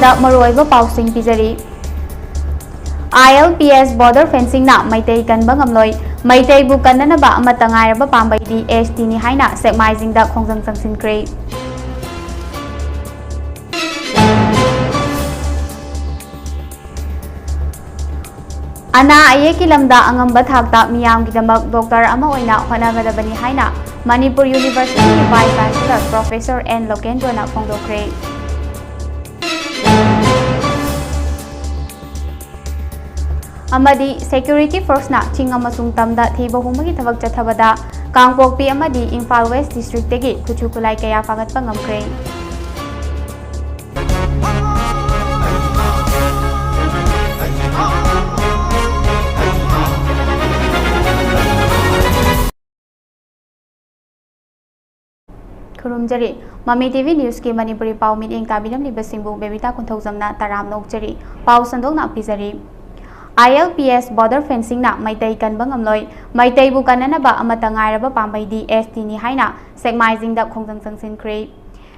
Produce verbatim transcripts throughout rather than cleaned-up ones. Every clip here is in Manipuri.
ꯗ ꯃꯔꯨꯑꯣꯏꯕ ꯄꯥꯎꯁꯤꯡ ꯄꯤꯖꯔꯤ꯫ ILPS border fencingꯅ ꯃꯩꯇꯩ ꯀꯟꯕ ꯉꯝꯂꯣꯏ, ꯃꯩꯇꯩꯕꯨ ꯀꯟꯅꯅꯕ ꯑꯃꯠꯇ ꯉꯥꯏꯔꯕ ꯄꯥꯝꯕꯩꯗꯤ STꯅꯤ ꯍꯥꯏꯅ ꯁꯦꯛꯃꯥꯏꯖꯤꯡꯗ ꯈꯣꯡꯖꯪ ꯆꯪꯁꯤꯟꯈ꯭ꯔꯦ꯫ ꯑꯅꯥ ꯑꯌꯦꯛꯀꯤ ꯂꯝꯗ ꯑꯉꯝꯕ ꯊꯥꯛꯇ ꯃꯤꯌꯥꯝꯒꯤꯗꯃꯛ ꯗꯣꯛꯇꯔ ꯑꯃ ꯑꯣꯏꯅ ꯍꯣꯠꯅꯒꯗꯕꯅꯤ ꯍꯥꯏꯅ ꯃꯅꯤꯄꯨꯔ ꯌꯨꯅꯤꯚꯔꯁꯤꯇꯤꯒꯤ Vice Chancellor Professor N ꯂꯣꯀꯦꯟꯗ꯭ꯔꯣꯅ ꯐꯣꯡꯗꯣꯛꯈ꯭ꯔꯦ꯫ ꯑꯃꯗꯤ security forceꯅ ꯆꯤꯡ ꯑꯃꯁꯨꯡ ꯇꯝꯗ ꯊꯤꯕ ꯍꯨꯝꯕꯒꯤ ꯊꯕꯛ ꯆꯠꯊꯕꯗ ꯀꯥꯡꯄꯣꯛꯄꯤ ꯑꯃꯗꯤ ꯏꯝꯐꯥꯜ West districtꯇꯒꯤ ꯈꯨꯠꯁꯨ ꯈꯨꯠꯂꯥꯏ ꯀꯌꯥ ꯐꯥꯒꯠꯄ ꯉꯝꯈ꯭ꯔꯦ꯫ ꯈꯨꯔꯨꯝꯖꯔꯤ꯫ ꯃꯃꯤ TV newsꯀꯤ ꯃꯅꯤꯄꯨꯔꯤ ꯄꯥꯎ ꯃꯤꯠꯌꯦꯡ ꯇꯥꯕꯤꯔꯝꯂꯤꯕꯁꯤꯡꯕꯨ ꯕꯦꯕꯤꯇꯥ ꯀꯨꯟꯊꯧꯖꯝꯅ ꯇꯔꯥꯝꯅ ꯑꯣꯛꯆꯔꯤ꯫ ꯄꯥꯎ ꯁꯟꯗꯣꯛꯅ ꯄꯤꯖꯔꯤ꯫ ILPS border fencingꯅ ꯃꯩꯇꯩ ꯀꯟꯕ ꯉꯝꯂꯣꯏ, ꯃꯩꯇꯩꯕꯨ ꯀꯟꯅꯅꯕ ꯑꯃꯠꯇ ꯉꯥꯏꯔꯕ ꯄꯥꯝꯕꯩꯗꯤ STꯅꯤ ꯍꯥꯏꯅ ꯁꯦꯛꯃꯥꯏꯖꯤꯡꯗ ꯈꯣꯡꯖꯪ ꯆꯪꯁꯤꯟꯈ꯭ꯔꯦ꯫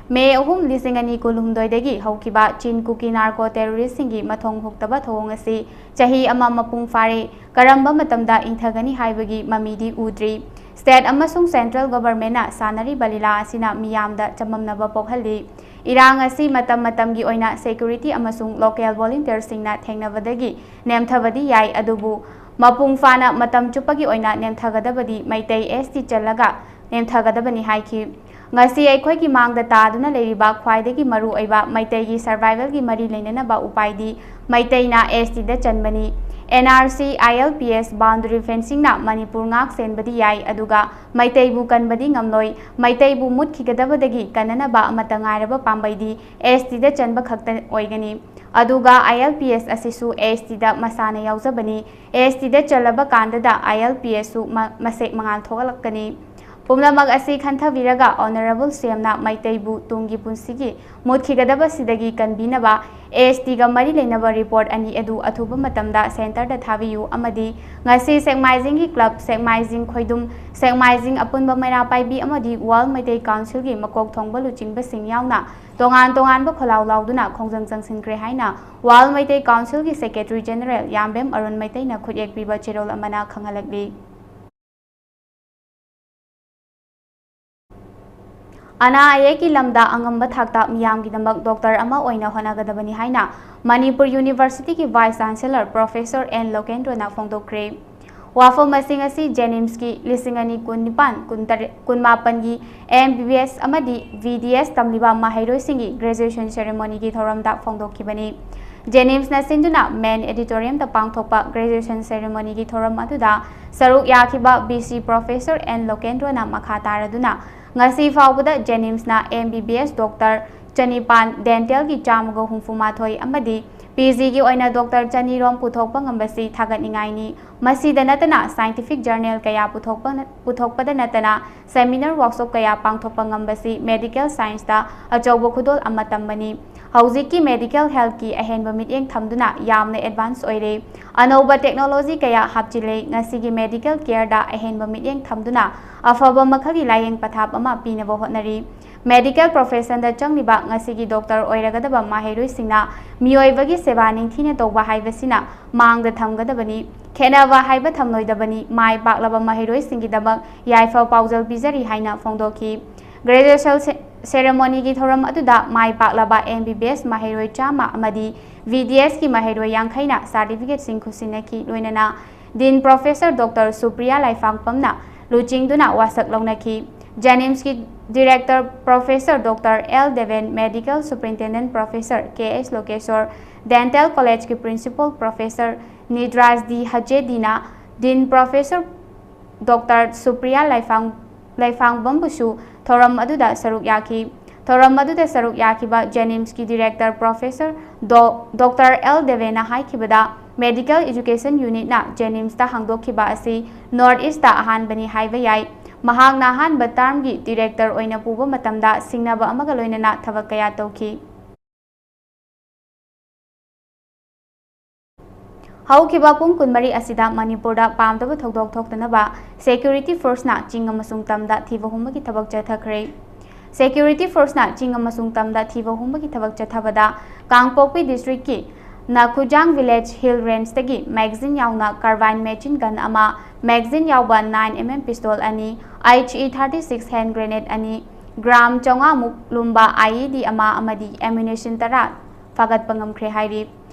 ꯃꯦ ꯑꯍꯨꯝ, ꯂꯤꯁꯤꯡ ꯑꯅꯤ ꯀꯨꯟꯍꯨꯝꯗꯣꯏꯗꯒꯤ ꯍꯧꯈꯤꯕ ꯆꯤꯟ ꯀꯨꯀꯤ narco terroristꯁꯤꯡꯒꯤ ꯃꯊꯣꯡ ꯍꯨꯛꯇꯕ ꯊꯧꯑꯣꯡ ꯑꯁꯤ ꯆꯍꯤ ꯑꯃ ꯃꯄꯨꯡ ꯐꯥꯔꯦ꯫ ꯀꯔꯝꯕ ꯃꯇꯝꯗ ꯏꯪꯊꯒꯅꯤ ꯍꯥꯏꯕꯒꯤ ꯃꯃꯤꯗꯤ ꯎꯗ꯭ꯔꯤ꯫ State ꯑꯃꯁꯨꯡ central governmentꯅ ꯁꯥꯟꯅꯔꯤꯕ ꯂꯤꯂꯥ ꯑꯁꯤꯅ ꯃꯤꯌꯥꯝꯗ ꯆꯃꯝꯅꯕ ꯄꯣꯛꯍꯜꯂꯤ꯫ ꯏꯔꯥꯡ ꯑꯁꯤ ꯃꯇꯝ ꯃꯇꯝꯒꯤ ꯑꯣꯏꯅ security ꯑꯃꯁꯨꯡ local volunteerꯁꯤꯡꯅ ꯊꯦꯡꯅꯕꯗꯒꯤ ꯅꯦꯝꯊꯕꯗꯤ ꯌꯥꯏ, ꯑꯗꯨꯕꯨ ꯃꯄꯨꯡ ꯐꯥꯅ ꯃꯇꯝ ꯆꯨꯞꯄꯒꯤ ꯑꯣꯏꯅ ꯅꯦꯝꯊꯒꯗꯕꯗꯤ ꯃꯩꯇꯩ ST ꯆꯜꯂꯒ ꯅꯦꯝꯊꯒꯗꯕꯅꯤ ꯍꯥꯏꯈꯤ꯫ ꯉꯁꯤ ꯑꯩꯈꯣꯏꯒꯤ ꯃꯥꯡꯗ ꯇꯥꯗꯨꯅ ꯂꯩꯔꯤꯕ ꯈ꯭ꯋꯥꯏꯗꯒꯤ ꯃꯔꯨꯑꯣꯏꯕ ꯃꯩꯇꯩꯒꯤ survivalꯒꯤ ꯃꯔꯤ ꯂꯩꯅꯅꯕ ꯎꯄꯥꯏꯗꯤ ꯃꯩꯇꯩꯅ STꯗ ꯆꯟꯕꯅꯤ꯫ NRC, ILPS, boundary fencingꯅ ꯃꯅꯤꯄꯨꯔ ꯉꯥꯛ ꯁꯦꯟꯕꯗꯤ ꯌꯥꯏ, ꯑꯗꯨꯒ ꯃꯩꯇꯩꯕꯨ ꯀꯟꯕꯗꯤ ꯉꯝꯂꯣꯏ꯫ ꯃꯩꯇꯩꯕꯨ ꯃꯨꯠꯈꯤꯒꯗꯕꯗꯒꯤ ꯀꯟꯅꯅꯕ ꯑꯃꯠꯇ ꯉꯥꯏꯔꯕ ꯄꯥꯝꯕꯩꯗꯤ STꯗ ꯆꯟꯕ ꯈꯛꯇ ꯑꯣꯏꯒꯅꯤ꯫ ꯑꯗꯨꯒ ILPS ꯑꯁꯤꯁꯨ STꯗ ꯃꯁꯥꯅ ꯌꯥꯎꯖꯕꯅꯤ꯫ STꯗ ꯆꯜꯂꯕ ꯀꯥꯟꯗꯗ ILPSꯁꯨ ꯃ-, ꯃꯁꯦꯛ ꯃꯉꯥꯜ ꯊꯣꯛꯍꯜꯂꯛꯀꯅꯤ꯫ ꯄꯨꯝꯅꯃꯛ ꯑꯁꯤ ꯈꯟꯊꯕꯤꯔꯒ Honourable C M ꯅ ꯃꯩꯇꯩꯕꯨ ꯇꯨꯡꯒꯤ ꯄꯨꯟꯁꯤꯒꯤ ꯃꯨꯠꯈꯤꯒꯗꯕꯁꯤꯗꯒꯤ ꯀꯟꯕꯤꯅꯕ S T ꯒ ꯃꯔꯤ ꯂꯩꯅꯕ report ꯑꯅꯤ ꯑꯗꯨ ꯑꯊꯨꯕ ꯃꯇꯝꯗ centre ꯗ ꯊꯥꯕꯤꯌꯨ ꯑꯃꯗꯤ ꯉꯁꯤ ꯁꯦꯛꯃꯥꯏꯖꯤꯡꯒꯤ club, ꯁꯦꯛꯃꯥꯏꯖꯤꯡ ꯈꯣꯏꯗꯨꯝ, ꯁꯦꯛꯃꯥꯏꯖꯤꯡ ꯑꯄꯨꯟꯕ ꯃꯩꯔꯥ ꯄꯥꯏꯕꯤ ꯑꯃꯗꯤ World ꯃꯩꯇꯩ Council ꯒꯤ ꯃꯀꯣꯛ ꯊꯣꯡꯕ ꯂꯨꯆꯤꯡꯕꯁꯤꯡ ꯌꯥꯎꯅ ꯇꯣꯉꯥꯟ ꯇꯣꯉꯥꯟꯕ ꯈꯣꯜꯂꯥꯎ ꯂꯥꯎꯗꯨꯅ ꯈꯣꯡꯖꯪ ꯆꯪꯁꯤꯟꯈ꯭ꯔꯦ ꯍꯥꯏꯅ World ꯃꯩꯇꯩ Council ꯒꯤ Secretary General ꯌꯥꯝꯕꯦꯝ ꯑꯔꯨꯟ ꯃꯩꯇꯩꯅ ꯈꯨꯠꯌꯦꯛ ꯄꯤꯕ ꯆꯦꯔꯣꯜ ꯑꯃꯅ ꯈꯪꯍꯜꯂꯛꯂꯤ꯫ ꯑꯅꯥ ꯑꯌꯦꯛꯀꯤ ꯂꯝꯗ ꯑꯉꯝꯕ ꯊꯥꯛꯇ ꯃꯤꯌꯥꯝꯒꯤꯗꯃꯛ doctor ꯑꯃ ꯑꯣꯏꯅ ꯍꯣꯠꯅꯒꯗꯕꯅꯤ ꯍꯥꯏꯅ ꯃꯅꯤꯄꯨꯔ University ꯒꯤ Vice Chancellor Professor N ꯂꯣꯀꯦꯟꯗ꯭ꯔꯣꯅ ꯐꯣꯡꯗꯣꯛꯈ꯭ꯔꯦ꯫ ꯋꯥꯐꯝ ꯑꯁꯤ ꯉꯁꯤ JNIMS ꯀꯤ ꯂꯤꯁꯤꯡ ꯑꯅꯤ ꯀꯨꯟꯅꯤꯄꯥꯟ, ꯀꯨꯟꯇꯔꯦꯠ, ꯀꯨꯟꯃꯥꯄꯟꯒꯤ M B B S ꯑꯃꯗꯤ V D S ꯇꯝꯂꯤꯕ ꯃꯍꯩꯔꯣꯏꯁꯤꯡꯒꯤ graduation ceremony ꯒꯤ ꯊꯧꯔꯝꯗ ꯐꯣꯡꯗꯣꯛꯈꯤꯕꯅꯤ꯫ JNIMS ꯅ ꯁꯤꯟꯗꯨꯅ main auditorium ꯗ ꯄꯥꯡꯊꯣꯛꯄ graduation ceremony ꯒꯤ ꯊꯧꯔꯝ ꯑꯗꯨꯗ ꯁꯔꯨꯛ ꯌꯥꯈꯤꯕ V C Professor N ꯂꯣꯀꯦꯟꯗ꯭ꯔꯣꯅ ꯃꯈꯥ ꯇꯥꯔꯗꯨꯅ ꯉꯁꯤ ꯐꯥꯎꯕꯗ JNIMS ꯅ M B B S doctor ꯆꯅꯤꯄꯥꯟ, dental ꯒꯤ ꯆꯥꯝꯃꯒ ꯍꯨꯝꯐꯨ ꯃꯥꯊꯣꯏ ꯑꯃꯗꯤ P G ꯒꯤ ꯑꯣꯏꯅ doctor ꯆꯅꯤꯔꯣꯝ ꯄꯨꯊꯣꯛꯄ ꯉꯝꯕꯁꯤ ꯊꯥꯒꯠꯅꯤꯡꯉꯥꯏꯅꯤ꯫ ꯃꯁꯤꯗ ꯅꯠꯇꯅ scientific journal ꯀꯌꯥ ꯄꯨꯊꯣꯛꯄ, ꯄꯨꯊꯣꯛꯄꯗ ꯅꯠꯇꯅ seminar workshop ꯀꯌꯥ ꯄꯥꯡꯊꯣꯛꯄ ꯉꯝꯕꯁꯤ medical science ꯇ ꯑꯆꯧꯕ ꯈꯨꯗꯣꯜ ꯑꯃ ꯇꯝꯕꯅꯤ꯫ ꯍꯧꯖꯤꯛꯀꯤ medical health ꯀꯤ ꯑꯍꯦꯟꯕ ꯃꯤꯠꯌꯦꯡ ꯊꯝꯗꯨꯅ ꯌꯥꯝꯅ advance ꯑꯣꯏꯔꯦ꯫ ꯑꯅꯧꯕ technology ꯀꯌꯥ ꯍꯥꯞꯆꯤꯜꯂꯦ꯫ ꯉꯁꯤꯒꯤ medical care ꯗ ꯑꯍꯦꯟꯕ ꯃꯤꯠꯌꯦꯡ ꯊꯝꯗꯨꯅ ꯑꯐꯕ ꯃꯈꯜꯒꯤ ꯂꯥꯌꯦꯡ ꯄꯊꯥꯞ ꯑꯃ ꯄꯤꯅꯕ ꯍꯣꯠꯅꯔꯤ꯫ Medical profession ꯗ ꯆꯪꯂꯤꯕ ꯉꯁꯤꯒꯤ doctor ꯑꯣꯏꯔꯒꯗꯕ ꯃꯍꯩꯔꯣꯏꯁꯤꯡꯅ ꯃꯤꯑꯣꯏꯕꯒꯤ ꯁꯦꯕꯥ ꯅꯤꯡꯊꯤꯅ ꯇꯧꯕ ꯍꯥꯏꯕꯁꯤꯅ ꯃꯥꯡꯗ ꯊꯝꯒꯗꯕꯅꯤ꯫ ꯈꯦꯠꯅꯕ ꯍꯥꯏꯕ ꯊꯝꯂꯣꯏꯗꯕꯅꯤ꯫ ꯃꯥꯏ ꯄꯥꯛꯂꯕ ꯃꯍꯩꯔꯣꯏꯁꯤꯡꯒꯤꯗꯃꯛ ꯌꯥꯏꯐ ꯄꯥꯎꯖꯦꯜ ꯄꯤꯖꯔꯤ ꯍꯥꯏꯅ ꯐꯣꯡꯗꯣꯛꯈꯤ꯫ Graduation ce-, ceremony ꯒꯤ ꯊꯧꯔꯝ ꯑꯗꯨꯗ ꯃꯥꯏ ꯄꯥꯛꯂꯕ M B B S ꯃꯍꯩꯔꯣꯏ ꯆꯥꯝꯃ ꯑꯃꯗꯤ V D S ꯀꯤ ꯃꯍꯩꯔꯣꯏ ꯌꯥꯡꯈꯩꯅ certificate ꯁꯤꯡ ꯈꯨꯠꯁꯤꯟꯅꯈꯤ꯫ ꯂꯣꯏꯅꯅ Dean Professor doctor ꯁꯨꯄ꯭ꯔꯤꯌꯥ ꯂꯥꯏꯐꯥꯡꯄꯝꯅ ꯂꯨꯆꯤꯡꯗꯨꯅ ꯋꯥꯁꯛ ꯂꯧꯅꯈꯤ꯫ JNIMS ꯀꯤ Director Professor doctor L Deben, Medical Superintendent Professor K H ꯂꯣꯀꯦꯁꯣꯔ, Dental College ꯀꯤ Principal Professor ꯅꯤꯗ꯭ꯔꯥꯖ ꯗꯤ ꯍꯖꯦꯗꯤꯅ Dean Professor doctor ꯁꯨꯄ꯭ꯔꯤꯌꯥ ꯂꯥꯏꯐꯥꯡ-, ꯂꯥꯏꯐꯥꯡꯕꯝꯕꯨꯁꯨ ꯊꯧꯔꯝ ꯑꯗꯨꯗ ꯁꯔꯨꯛ ꯌꯥꯈꯤ꯫ ꯊꯧꯔꯝ ꯑꯗꯨꯗ ꯁꯔꯨꯛ ꯌꯥꯈꯤꯕ JNIMS ꯀꯤ Director Professor ꯗꯣ-, doctor L ꯗꯦꯕꯦꯟꯅ ꯍꯥꯏꯈꯤꯕꯗ, Medical Education Unit ꯅ JNIMS ꯇ ꯍꯥꯡꯗꯣꯛꯈꯤꯕ ꯑꯁꯤ North East ꯇ ꯑꯍꯥꯟꯕꯅꯤ ꯍꯥꯏꯕ ꯌꯥꯏ꯫ ꯃꯍꯥꯛꯅ ꯑꯍꯥꯟꯕ ꯇꯥꯔꯝꯒꯤ ꯗꯤꯔꯦꯛꯇꯔ ꯑꯣꯏꯅ ꯄꯨꯕ ꯃꯇꯝꯗ ꯁꯤꯡꯅꯕ ꯑꯃꯒ ꯂꯣꯏꯅꯅ ꯊꯕꯛ ꯀꯌꯥ ꯇꯧꯈꯤ꯫ ꯍꯧꯈꯤꯕ ꯄꯨꯡ ꯀꯨꯟꯃꯔꯤ ꯑꯁꯤꯗ ꯃꯅꯤꯄꯨꯔꯗ ꯄꯥꯝꯗꯕ ꯊꯧꯗꯣꯛ ꯊꯣꯛꯇꯅꯕ ꯁꯦꯀ꯭ꯌꯨꯔꯤꯇꯤ ꯐꯣꯔꯁꯅ ꯆꯤꯡ ꯑꯃꯁꯨꯡ ꯇꯝꯗ ꯊꯤꯕ ꯍꯨꯝꯕꯒꯤ ꯊꯕꯛ ꯆꯠꯊꯈ꯭ꯔꯦ꯫ ꯁꯦꯀ꯭ꯌꯨꯔꯤꯇꯤ ꯐꯣꯔꯁꯅ ꯆꯤꯡ ꯑꯃꯁꯨꯡ ꯇꯝꯗ ꯊꯤꯕ ꯍꯨꯝꯕꯒꯤ ꯊꯕꯛ ꯆꯠꯊꯕꯗ ꯀꯥꯡꯄꯣꯛꯄꯤ ꯗꯤꯁꯇ꯭ꯔꯤꯛꯀꯤ ꯅꯥꯈꯨꯖꯥꯡ ꯚꯤꯂꯦꯖ ꯍꯤꯜ ꯔꯦꯟꯖꯇꯒꯤ ꯃꯦꯒꯥꯖꯤꯟ ꯌꯥꯎꯅ ꯀꯥꯔꯕꯥꯏꯟ ꯃꯦꯆꯤꯟ ꯒꯟ ꯑꯃ, ꯃꯦꯒꯥꯖꯤꯟ ꯌꯥꯎꯕ ꯅꯥꯏꯟ ꯑꯦꯝ ꯑꯦꯝ ꯄꯤꯁꯇꯣꯜ ꯑꯅꯤ, H E thirty six hand grenade ꯑꯅꯤ, ꯒ꯭ꯔꯥꯝ ꯆꯥꯝꯃꯉꯥ ꯃꯨꯛ ꯂꯨꯝꯕ ꯑꯥꯏ ꯏ ꯗꯤ ꯑꯃ ꯑꯃꯗꯤ ꯑꯦꯃꯨꯅꯤꯁꯟ ꯇꯔꯥ ꯐꯥꯒꯠꯄ ꯉꯝꯈ꯭ꯔꯦ ꯍꯥꯏꯔꯤ꯫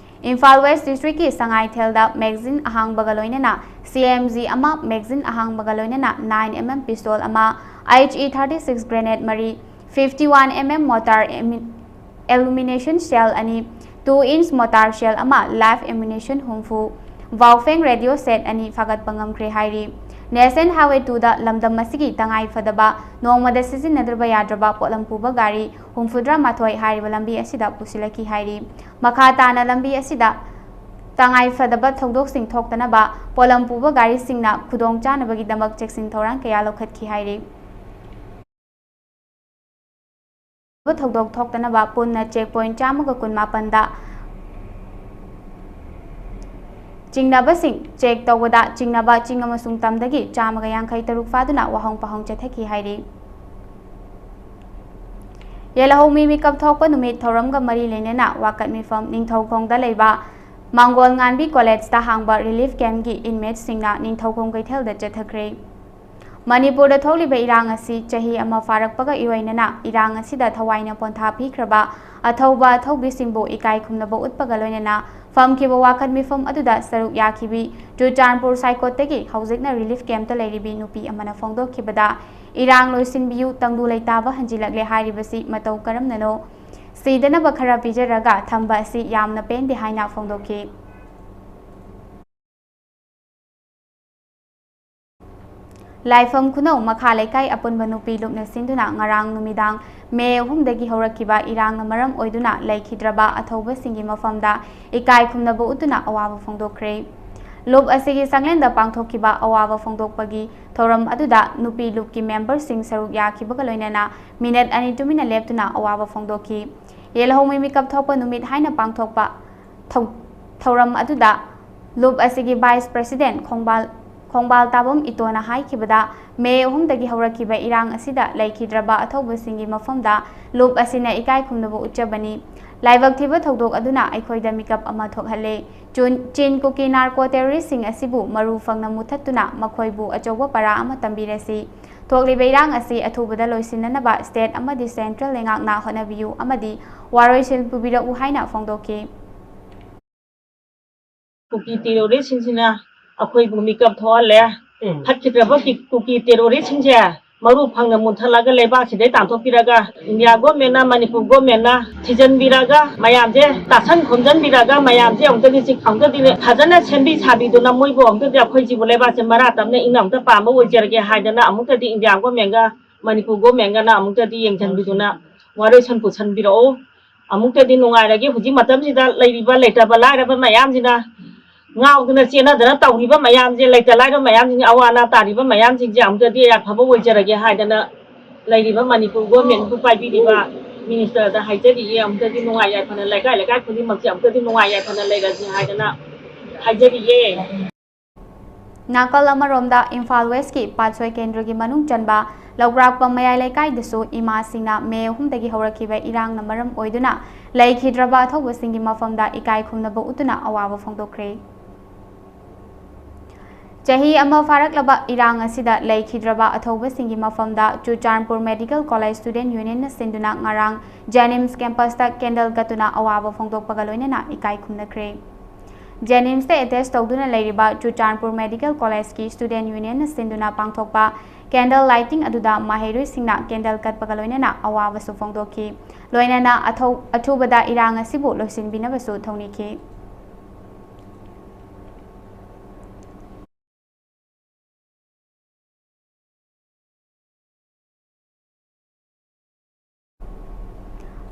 ꯏꯝꯐꯥꯜ ꯋꯦꯁ ꯗꯤꯁꯇ꯭ꯔꯤꯛꯀꯤ ꯁꯉꯥꯏꯊꯦꯜꯗ ꯃꯦꯒꯥꯖꯤꯟ ꯑꯍꯥꯡꯕꯒ ꯂꯣꯏꯅꯅ ꯁꯤ ꯑꯦꯝ ꯖꯤ ꯑꯃ, ꯃꯦꯒꯥꯖꯤꯟ ꯑꯍꯥꯡꯕꯒ ꯂꯣꯏꯅꯅ ꯅꯥꯏꯟ ꯑꯦꯝ ꯑꯦꯝ ꯄꯤꯁꯇꯣꯜ ꯑꯃ, H E thirty six grenade ꯃꯔꯤ, fifty one M M mortar ꯑꯦꯃꯤ-, ꯑꯦꯂꯨꯃꯤꯅꯦꯁꯟ ꯁꯦꯜ ꯑꯅꯤ, ꯇꯨ ꯏꯟꯆ ꯃꯣꯇꯥꯔ ꯁꯦꯜ ꯑꯃ, ꯂꯥꯏꯐ ꯑꯦꯃꯨꯅꯤꯁꯟ ꯍꯨꯝꯐꯨ, ꯕꯥꯎꯐꯦꯡ ꯔꯦꯗꯤꯑꯣ ꯁꯦꯠ ꯑꯅꯤ ꯐꯥꯒꯠꯄ ꯉꯝꯈ꯭ꯔꯦ ꯍꯥꯏꯔꯤ꯫ ꯅꯦꯁꯅꯦꯜ ꯍꯥꯏꯋꯦ ꯇꯨꯗ ꯂꯝꯗꯝ ꯑꯁꯤꯒꯤ ꯇꯉꯥꯏ ꯐꯗꯕ ꯅꯣꯡꯃꯗ ꯁꯤꯖꯤꯟꯅꯗ꯭ꯔꯕ ꯌꯥꯗ꯭ꯔꯕ ꯄꯣꯠꯂꯝ ꯄꯨꯕ ꯒꯥꯔꯤ ꯍꯨꯝꯐꯨꯇꯔꯥ ꯃꯥꯊꯣꯏ ꯍꯥꯏꯔꯤꯕ ꯂꯝꯕꯤ ꯑꯁꯤꯗ ꯄꯨꯁꯤꯜꯂꯛꯈꯤ ꯍꯥꯏꯔꯤ꯫ ꯃꯈꯥ ꯇꯥꯅ ꯂꯝꯕꯤ ꯑꯁꯤꯗ ꯇꯉꯥꯏ ꯐꯗꯕ ꯊꯧꯗꯣꯛꯁꯤꯡ ꯊꯣꯛꯇꯅꯕ ꯄꯣꯠꯂꯝ ꯄꯨꯕ ꯒꯥꯔꯤꯁꯤꯡꯅ ꯈꯨꯗꯣꯡ ꯆꯥꯅꯕꯒꯤꯗꯃꯛ ꯆꯦꯛꯁꯤꯟ ꯊꯧꯔꯥꯡ ꯀꯌꯥ ꯂꯧꯈꯠꯈꯤ ꯍꯥꯏꯔꯤ꯫ ꯊꯧꯗꯣꯛ ꯊꯣꯛꯇꯅꯕ ꯄꯨꯟꯅ ꯆꯦꯛ ꯄꯣꯏꯟ ꯆꯥꯝꯃꯒ ꯀꯨꯟꯃꯥꯄꯟꯗ ꯆꯤꯡꯅꯕꯁꯤꯡ ꯆꯦꯛ ꯇꯧꯕꯗ ꯆꯤꯡꯅꯕ ꯆꯤꯡ ꯑꯃꯁꯨꯡ ꯇꯝꯗꯒꯤ ꯆꯥꯝꯃꯒ ꯌꯥꯡꯈꯩ ꯇꯔꯨꯛ ꯐꯥꯗꯨꯅ ꯋꯥꯍꯪ ꯄꯥꯎꯍꯪ ꯆꯠꯊꯈꯤ ꯍꯥꯏꯔꯤ꯫ ꯌꯦꯜꯍꯧꯃꯤ ꯃꯤꯀꯞ ꯊꯣꯛꯄ ꯅꯨꯃꯤꯠ ꯊꯧꯔꯝꯒ ꯃꯔꯤ ꯂꯩꯅꯅ ꯋꯥꯀꯠ ꯃꯤꯐꯝ ꯅꯤꯡꯊꯧꯈꯣꯡꯗ ꯂꯩꯕ ꯃꯥꯡꯒꯣꯜ ꯉꯥꯟꯕꯤ ꯀꯣꯂꯦꯖꯇ ꯍꯥꯡꯕ ꯔꯤꯂꯤꯐ ꯀꯦꯝꯞꯀꯤ ꯏꯟꯃꯦꯠꯁꯤꯡꯅ ꯅꯤꯡꯊꯧꯈꯣꯡ ꯀꯩꯊꯦꯜꯗ ꯆꯠꯊꯈ꯭ꯔꯦ꯫ ꯃꯅꯤꯄꯨꯔꯗ ꯊꯣꯛꯂꯤꯕ ꯏꯔꯥꯡ ꯑꯁꯤ ꯆꯍꯤ ꯑꯃ ꯐꯥꯔꯛꯄꯒ ꯏꯔꯣꯏꯅꯅ ꯏꯔꯥꯡ ꯑꯁꯤꯗ ꯊꯋꯥꯏꯅ ꯄꯣꯟꯊꯥ ꯄꯤꯈ꯭ꯔꯕ ꯑꯊꯧꯕ ꯑꯊꯧꯕꯤꯁꯤꯡꯕꯨ ꯏꯀꯥꯏ ꯈꯨꯝꯅꯕ ꯎꯠꯄꯒ ꯂꯣꯏꯅꯅ ꯐꯝꯈꯤꯕ ꯋꯥꯀꯠ ꯃꯤꯐꯝ ꯑꯗꯨꯗ ꯁꯔꯨꯛ ꯌꯥꯈꯤꯕꯤ ꯆꯨꯔꯆꯥꯟꯄꯨꯔ ꯁꯥꯏꯀꯣꯠꯇꯒꯤ ꯍꯧꯖꯤꯛꯅ ꯔꯤꯂꯤꯐ ꯀꯦꯝꯞꯇ ꯂꯩꯔꯤꯕꯤ ꯅꯨꯄꯤ ꯑꯃꯅ ꯐꯣꯡꯗꯣꯛꯈꯤꯕꯗ, "ꯏꯔꯥꯡ ꯂꯣꯏꯁꯤꯟꯕꯤꯌꯨ, ꯇꯪꯗꯨ ꯂꯩꯇꯥꯕ ꯍꯟꯖꯤꯜꯂꯛꯂꯦ ꯍꯥꯏꯔꯤꯕꯁꯤ ꯃꯇꯧ ꯀꯔꯝꯅꯅꯣ? ꯁꯤꯗꯅꯕ ꯈꯔ ꯄꯤꯖꯔꯒ ꯊꯝꯕ ꯑꯁꯤ ꯌꯥꯝꯅ ꯄꯦꯟꯗꯦ" ꯍꯥꯏꯅ ꯐꯣꯡꯗꯣꯛꯈꯤ꯫ ꯂꯥꯏꯐꯝ ꯈꯨꯅꯧ ꯃꯈꯥ ꯂꯩꯀꯥꯏ ꯑꯄꯨꯟꯕ ꯅꯨꯄꯤ ꯂꯨꯞꯅ ꯁꯤꯟꯗꯨꯅ ꯉꯔꯥꯡ ꯅꯨꯃꯤꯗꯥꯡ ꯃꯦ ꯑꯍꯨꯝꯗꯒꯤ ꯍꯧꯔꯛꯈꯤꯕ ꯏꯔꯥꯡꯅ ꯃꯔꯝ ꯑꯣꯏꯗꯨꯅ ꯂꯩꯈꯤꯗ꯭ꯔꯕ ꯑꯊꯧꯕꯁꯤꯡꯒꯤ ꯃꯐꯝꯗ ꯏꯀꯥꯏ ꯈꯨꯝꯅꯕ ꯎꯠꯇꯨꯅ ꯑꯋꯥꯕ ꯐꯣꯡꯗꯣꯛꯈ꯭ꯔꯦ꯫ ꯂꯨꯞ ꯑꯁꯤꯒꯤ ꯁꯪꯂꯦꯟꯗ ꯄꯥꯡꯊꯣꯛꯈꯤꯕ ꯑꯋꯥꯕ ꯐꯣꯡꯗꯣꯛꯄꯒꯤ ꯊꯧꯔꯝ ꯑꯗꯨꯗ ꯅꯨꯄꯤ ꯂꯨꯞꯀꯤ ꯃꯦꯝꯕꯔꯁꯤꯡ ꯁꯔꯨꯛ ꯌꯥꯈꯤꯕꯒ ꯂꯣꯏꯅꯅ ꯃꯤꯅꯠ ꯑꯅꯤ ꯇꯨꯃꯤꯟꯅ ꯂꯦꯞꯇꯨꯅ ꯑꯋꯥꯕ ꯐꯣꯡꯗꯣꯛꯈꯤ꯫ ꯌꯦꯜꯍꯧꯃꯤ ꯃꯤꯀꯞ ꯊꯣꯛꯄ ꯅꯨꯃꯤꯠ ꯍꯥꯏꯅ ꯄꯥꯡꯊꯣꯛꯄ ꯊꯧ-, ꯊꯧꯔꯝ ꯑꯗꯨꯗ ꯂꯨꯞ ꯑꯁꯤꯒꯤ ꯚꯥꯏꯁ ꯄ꯭ꯔꯦꯁꯤꯗꯦꯟꯠ ꯈꯣꯡꯕꯥꯜ, ꯈꯣꯡꯕꯥꯜ ꯇꯥꯕꯝ ꯏꯇꯣꯅ ꯍꯥꯏꯈꯤꯕꯗ, ꯃꯦ ꯑꯍꯨꯝꯗꯒꯤ ꯍꯧꯔꯛꯈꯤꯕ ꯏꯔꯥꯡ ꯑꯁꯤꯗ ꯂꯩꯈꯤꯗ꯭ꯔꯕ ꯑꯊꯧꯕꯁꯤꯡꯒꯤ ꯃꯐꯝꯗ ꯂꯨꯞ ꯑꯁꯤꯅ ꯏꯀꯥꯏ ꯈꯨꯝꯅꯕ ꯎꯠꯆꯕꯅꯤ꯫ ꯂꯥꯏꯕꯛ ꯊꯤꯕ ꯊꯧꯗꯣꯛ ꯑꯗꯨꯅ ꯑꯩꯈꯣꯏꯗ ꯃꯤꯀꯞ ꯑꯃ ꯊꯣꯛꯍꯜꯂꯦ꯫ ꯆꯨꯟ-, ꯆꯤꯟ ꯀꯨꯀꯤ ꯅꯥꯔꯀꯣ ꯇꯦꯔꯣꯔꯤꯁ꯭ꯠꯁꯤꯡ ꯑꯁꯤꯕꯨ ꯃꯔꯨ ꯐꯪꯅ ꯃꯨꯊꯠꯇꯨꯅ ꯃꯈꯣꯏꯕꯨ ꯑꯆꯧꯕ ꯄꯔꯥ ꯑꯃ ꯇꯝꯕꯤꯔꯁꯤ꯫ ꯊꯣꯛꯂꯤꯕ ꯏꯔꯥꯡ ꯑꯁꯤ ꯑꯊꯨꯕꯗ ꯂꯣꯏꯁꯤꯟꯅꯅꯕ ꯁ꯭ꯇꯦꯠ ꯑꯃꯗꯤ ꯁꯦꯟꯇ꯭ꯔꯦꯜ ꯂꯩꯉꯥꯛꯅ ꯍꯣꯠꯅꯕꯤꯌꯨ ꯑꯃꯗꯤ ꯋꯥꯔꯣꯏꯁꯤꯟ ꯄꯨꯕꯤꯔꯛꯎ ꯍꯥꯏꯅ ꯐꯣꯡꯗꯣꯛꯈꯤ꯫ ꯀꯨꯀꯤ ꯇꯦꯔꯣꯔꯤꯁ꯭ꯠꯁꯤꯡꯁꯤꯅ ꯑꯩꯈꯣꯏꯕꯨ ꯃꯤꯀꯞ ꯊꯣꯛꯍꯜꯂꯦ꯫ ꯎꯝ꯫ ꯐꯠꯈꯤꯗ꯭ꯔꯕ ꯀꯤ-, ꯀꯨꯀꯤ ꯇꯦꯔꯣꯔꯤꯁ꯭ꯠꯁꯤꯡꯁꯦ ꯃꯔꯨ ꯐꯪꯅ ꯃꯨꯟꯊꯠꯂꯒ ꯂꯩꯕꯥꯛꯁꯤꯗꯩ ꯇꯥꯟꯊꯣꯛꯄꯤꯔꯒ ꯏꯟꯗꯤꯌꯥ ꯒꯣꯔꯃꯦꯟꯅ, ꯃꯅꯤꯄꯨꯔ ꯒꯣꯔꯃꯦꯟꯅ ꯊꯤꯖꯤꯟꯕꯤꯔꯒ ꯃꯌꯥꯝꯁꯦ ꯇꯥꯁꯟ ꯈꯣꯝꯖꯤꯟꯕꯤꯔꯒ ꯃꯌꯥꯝꯁꯦ ꯑꯃꯨꯛꯇꯗꯤ ꯆꯤ-, ꯑꯃꯨꯛꯇꯗꯤ ꯐꯖꯅ ꯁꯦꯝꯕꯤ ꯁꯥꯕꯤꯗꯨꯅ ꯃꯣꯏꯕꯨ ꯑꯃꯨꯛꯇꯗꯤ ꯑꯩꯈꯣꯏ ꯁꯤꯕꯨ ꯂꯩꯕꯥꯛꯁꯦ ꯃꯔꯥ ꯇꯞꯅ ꯏꯪꯅ ꯑꯃꯨꯛꯇ ꯄꯥꯟꯕ ꯑꯣꯏꯖꯔꯒꯦ ꯍꯥꯏꯗꯅ ꯑꯃꯨꯛꯇꯗꯤ ꯏꯟꯗꯤꯌꯥ ꯒꯣꯔꯃꯦꯟꯒ ꯃꯅꯤꯄꯨꯔ ꯒꯣꯔꯃꯦꯟꯒꯅ ꯑꯃꯨꯛꯇꯗꯤ ꯌꯦꯡꯁꯤꯟꯕꯤꯗꯨꯅ ꯋꯥꯔꯣꯏꯁꯟ ꯄꯨꯁꯟꯕꯤꯔꯛꯑꯣ꯫ ꯑꯃꯨꯛꯇꯗꯤ ꯅꯨꯡꯉꯥꯏꯔꯒꯦ꯫ ꯍꯧꯖꯤꯛ ꯃꯇꯝꯁꯤꯗ ꯂꯩꯔꯤꯕ ꯂꯩꯇꯕ ꯂꯥꯏꯔꯕ ꯃꯌꯥꯝꯁꯤꯅ ꯉꯥꯎꯗꯅ ꯆꯦꯟꯅꯗꯅ ꯇꯧꯔꯤꯕ ꯃꯌꯥꯝꯁꯦ, ꯂꯩꯇ ꯂꯥꯏꯔ ꯃꯌꯥꯝꯁꯤꯡ, ꯑꯋꯥ ꯑꯅꯥ ꯇꯥꯔꯤꯕ ꯃꯌꯥꯝꯁꯤꯡꯁꯦ ꯑꯃꯨꯛꯇꯗꯤ ꯌꯥꯐꯕ ꯑꯣꯏꯖꯔꯒꯦ ꯍꯥꯏꯗꯅ ꯂꯩꯔꯤꯕ ꯃꯅꯤꯄꯨꯔ ꯒꯣꯔꯃꯦꯟꯕꯨ ꯄꯥꯏꯕꯤꯔꯤꯕ ꯃꯤꯅꯤꯁꯇꯔꯗ ꯍꯥꯏꯖꯔꯤꯌꯦ꯫ ꯑꯃꯨꯛꯇꯗꯤ ꯅꯨꯡꯉꯥꯏ ꯌꯥꯏꯐꯅ ꯂꯩꯀꯥꯏ ꯂꯩꯀꯥꯏ ꯈꯨꯗꯤꯡꯃꯛꯁꯦ ꯑꯃꯨꯛꯇꯗꯤ ꯅꯨꯡꯉꯥꯏ ꯌꯥꯏꯐꯅ ꯂꯩꯔꯁꯤ ꯍꯥꯏꯗꯅ ꯍꯥꯏꯖꯔꯤꯌꯦ꯫ ꯅꯥꯀꯜ ꯑꯃꯔꯣꯝꯗ ꯏꯝꯐꯥꯜ ꯋꯦꯁ꯭ꯠꯀꯤ ꯄꯥꯠꯁꯣꯏ ꯀꯦꯟꯗ꯭ꯔꯒꯤ ꯃꯅꯨꯡ ꯆꯟꯕ ꯂꯧꯒ꯭ꯔꯥꯛꯄꯝ ꯃꯌꯥꯏ ꯂꯩꯀꯥꯏꯗꯁꯨ ꯏꯃꯥꯁꯤꯡꯅ ꯃꯦ ꯑꯍꯨꯝꯗꯒꯤ ꯍꯧꯔꯛꯈꯤꯕ ꯏꯔꯥꯡꯅ ꯃꯔꯝ ꯑꯣꯏꯗꯨꯅ ꯂꯩꯈꯤꯗ꯭ꯔꯕ ꯑꯊꯧꯕꯁꯤꯡꯒꯤ ꯃꯐꯝꯗ ꯏꯀꯥꯏ ꯈꯨꯝꯅꯕ ꯎꯠꯇꯨꯅ ꯑꯋꯥꯕ ꯐꯣꯡꯗꯣꯛꯈ꯭ꯔꯦ꯫ ꯆꯍꯤ ꯑꯃ ꯐꯥꯔꯛꯂꯕ ꯏꯔꯥꯡ ꯑꯁꯤꯗ ꯂꯩꯈꯤꯗ꯭ꯔꯕ ꯑꯊꯧꯕꯁꯤꯡꯒꯤ ꯃꯐꯝꯗ ꯆꯨꯔꯆꯥꯟꯄꯨꯔ ꯃꯦꯗꯤꯀꯦꯜ ꯀꯣꯂꯦꯖ ꯁ꯭ꯇꯨꯗꯦꯟꯠ ꯌꯨꯅꯤꯌꯟꯅ ꯁꯤꯟꯗꯨꯅ ꯉꯔꯥꯡ ꯖꯦꯅꯤꯝꯁ ꯀꯦꯝꯄꯁꯇ ꯀꯦꯟꯗꯜ ꯀꯠꯇꯨꯅ ꯑꯋꯥꯕ ꯐꯣꯡꯗꯣꯛꯄꯒ ꯂꯣꯏꯅꯅ ꯏꯀꯥꯏ ꯈꯨꯝꯅꯈ꯭ꯔꯦ꯫ ꯖꯦꯅꯤꯝꯁꯇ ꯑꯦꯇꯦꯆ ꯇꯧꯗꯨꯅ ꯂꯩꯔꯤꯕ ꯆꯨꯔꯆꯥꯟꯄꯨꯔ ꯃꯦꯗꯤꯀꯦꯜ ꯀꯣꯂꯦꯖꯀꯤ ꯁ꯭ꯇꯨꯗꯦꯟꯠ ꯌꯨꯅꯤꯌꯟꯅ ꯁꯤꯟꯗꯨꯅ ꯄꯥꯡꯊꯣꯛꯄ ꯀꯦꯟꯗꯜ ꯂꯥꯏꯇꯤꯡ ꯑꯗꯨꯗ ꯃꯍꯩꯔꯣꯏꯁꯤꯡꯅ ꯀꯦꯟꯗꯜ ꯀꯠꯄꯒ ꯂꯣꯏꯅꯅ ꯑꯋꯥꯕꯁꯨ ꯐꯣꯡꯗꯣꯛꯈꯤ꯫ ꯂꯣꯏꯅꯅ ꯑꯊꯧ-, ꯑꯊꯨꯕꯗ ꯏꯔꯥꯡ ꯑꯁꯤꯕꯨ ꯂꯣꯏꯁꯤꯟꯕꯤꯅꯕꯁꯨ ꯊꯧꯅꯤꯈꯤ꯫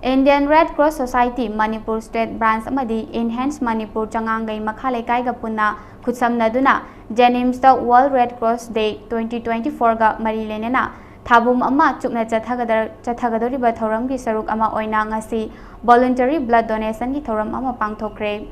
Indian Red Cross Society Manipur state branch ꯑꯃꯗꯤ ꯏꯟꯍꯦꯟꯁ ꯃꯅꯤꯄꯨꯔ ꯆꯉꯥꯡꯒꯩ ꯃꯈꯥ ꯂꯩꯀꯥꯏꯒ ꯄꯨꯟꯅ ꯈꯨꯠꯁꯝꯅꯗꯨꯅ JNIMSꯇ World Red Cross Day twenty twenty fourꯒ ꯃꯔꯤ ꯂꯩꯅꯅ ꯊꯥꯕꯨꯝ ꯑꯃ ꯆꯨꯞꯅ ꯆꯠꯊꯒꯗ-, ꯆꯠꯊꯒꯗꯧꯔꯤꯕ ꯊꯧꯔꯝꯒꯤ ꯁꯔꯨꯛ ꯑꯃ ꯑꯣꯏꯅ ꯉꯁꯤ Voluntary Blood Donationꯒꯤ ꯊꯧꯔꯝ ꯑꯃ ꯄꯥꯡꯊꯣꯛꯈ꯭ꯔꯦ꯫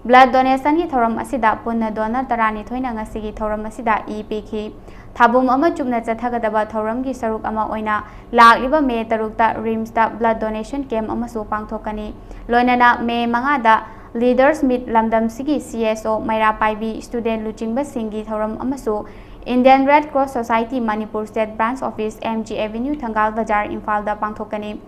Blood Donationꯒꯤ ꯊꯧꯔꯝ ꯑꯁꯤꯗ ꯄꯨꯟꯅ donor ꯇꯔꯥꯅꯤꯊꯣꯏꯅ ꯉꯁꯤꯒꯤ ꯊꯧꯔꯝ ꯑꯁꯤꯗ ꯏ ꯄꯤꯈꯤ꯫ ꯊꯥꯕꯨꯝ ꯑꯃ ꯆꯨꯞꯅ ꯆꯠꯊꯒꯗꯕ ꯊꯧꯔꯝꯒꯤ ꯁꯔꯨꯛ ꯑꯃ ꯑꯣꯏꯅ ꯂꯥꯛꯂꯤꯕ May ꯇꯔꯨꯛꯇ RIMSꯇ blood donation camp ꯑꯃꯁꯨ ꯄꯥꯡꯊꯣꯛꯀꯅꯤ꯫ ꯂꯣꯏꯅꯅ May ꯃꯉꯥꯗ Leaders Meet ꯂꯝꯗꯝꯁꯤꯒꯤ CSO ꯃꯩꯔꯥ ꯄꯥꯏꯕꯤ, student ꯂꯨꯆꯤꯡꯕꯁꯤꯡꯒꯤ ꯊꯧꯔꯝ ꯑꯃꯁꯨ Indian Red Cross Society Manipur State Branch Office, MG Avenue, ꯊꯪꯒꯥꯜ ꯕꯖꯥꯔ, ꯏꯝꯐꯥꯜꯗ ꯄꯥꯡꯊꯣꯛꯀꯅꯤ꯫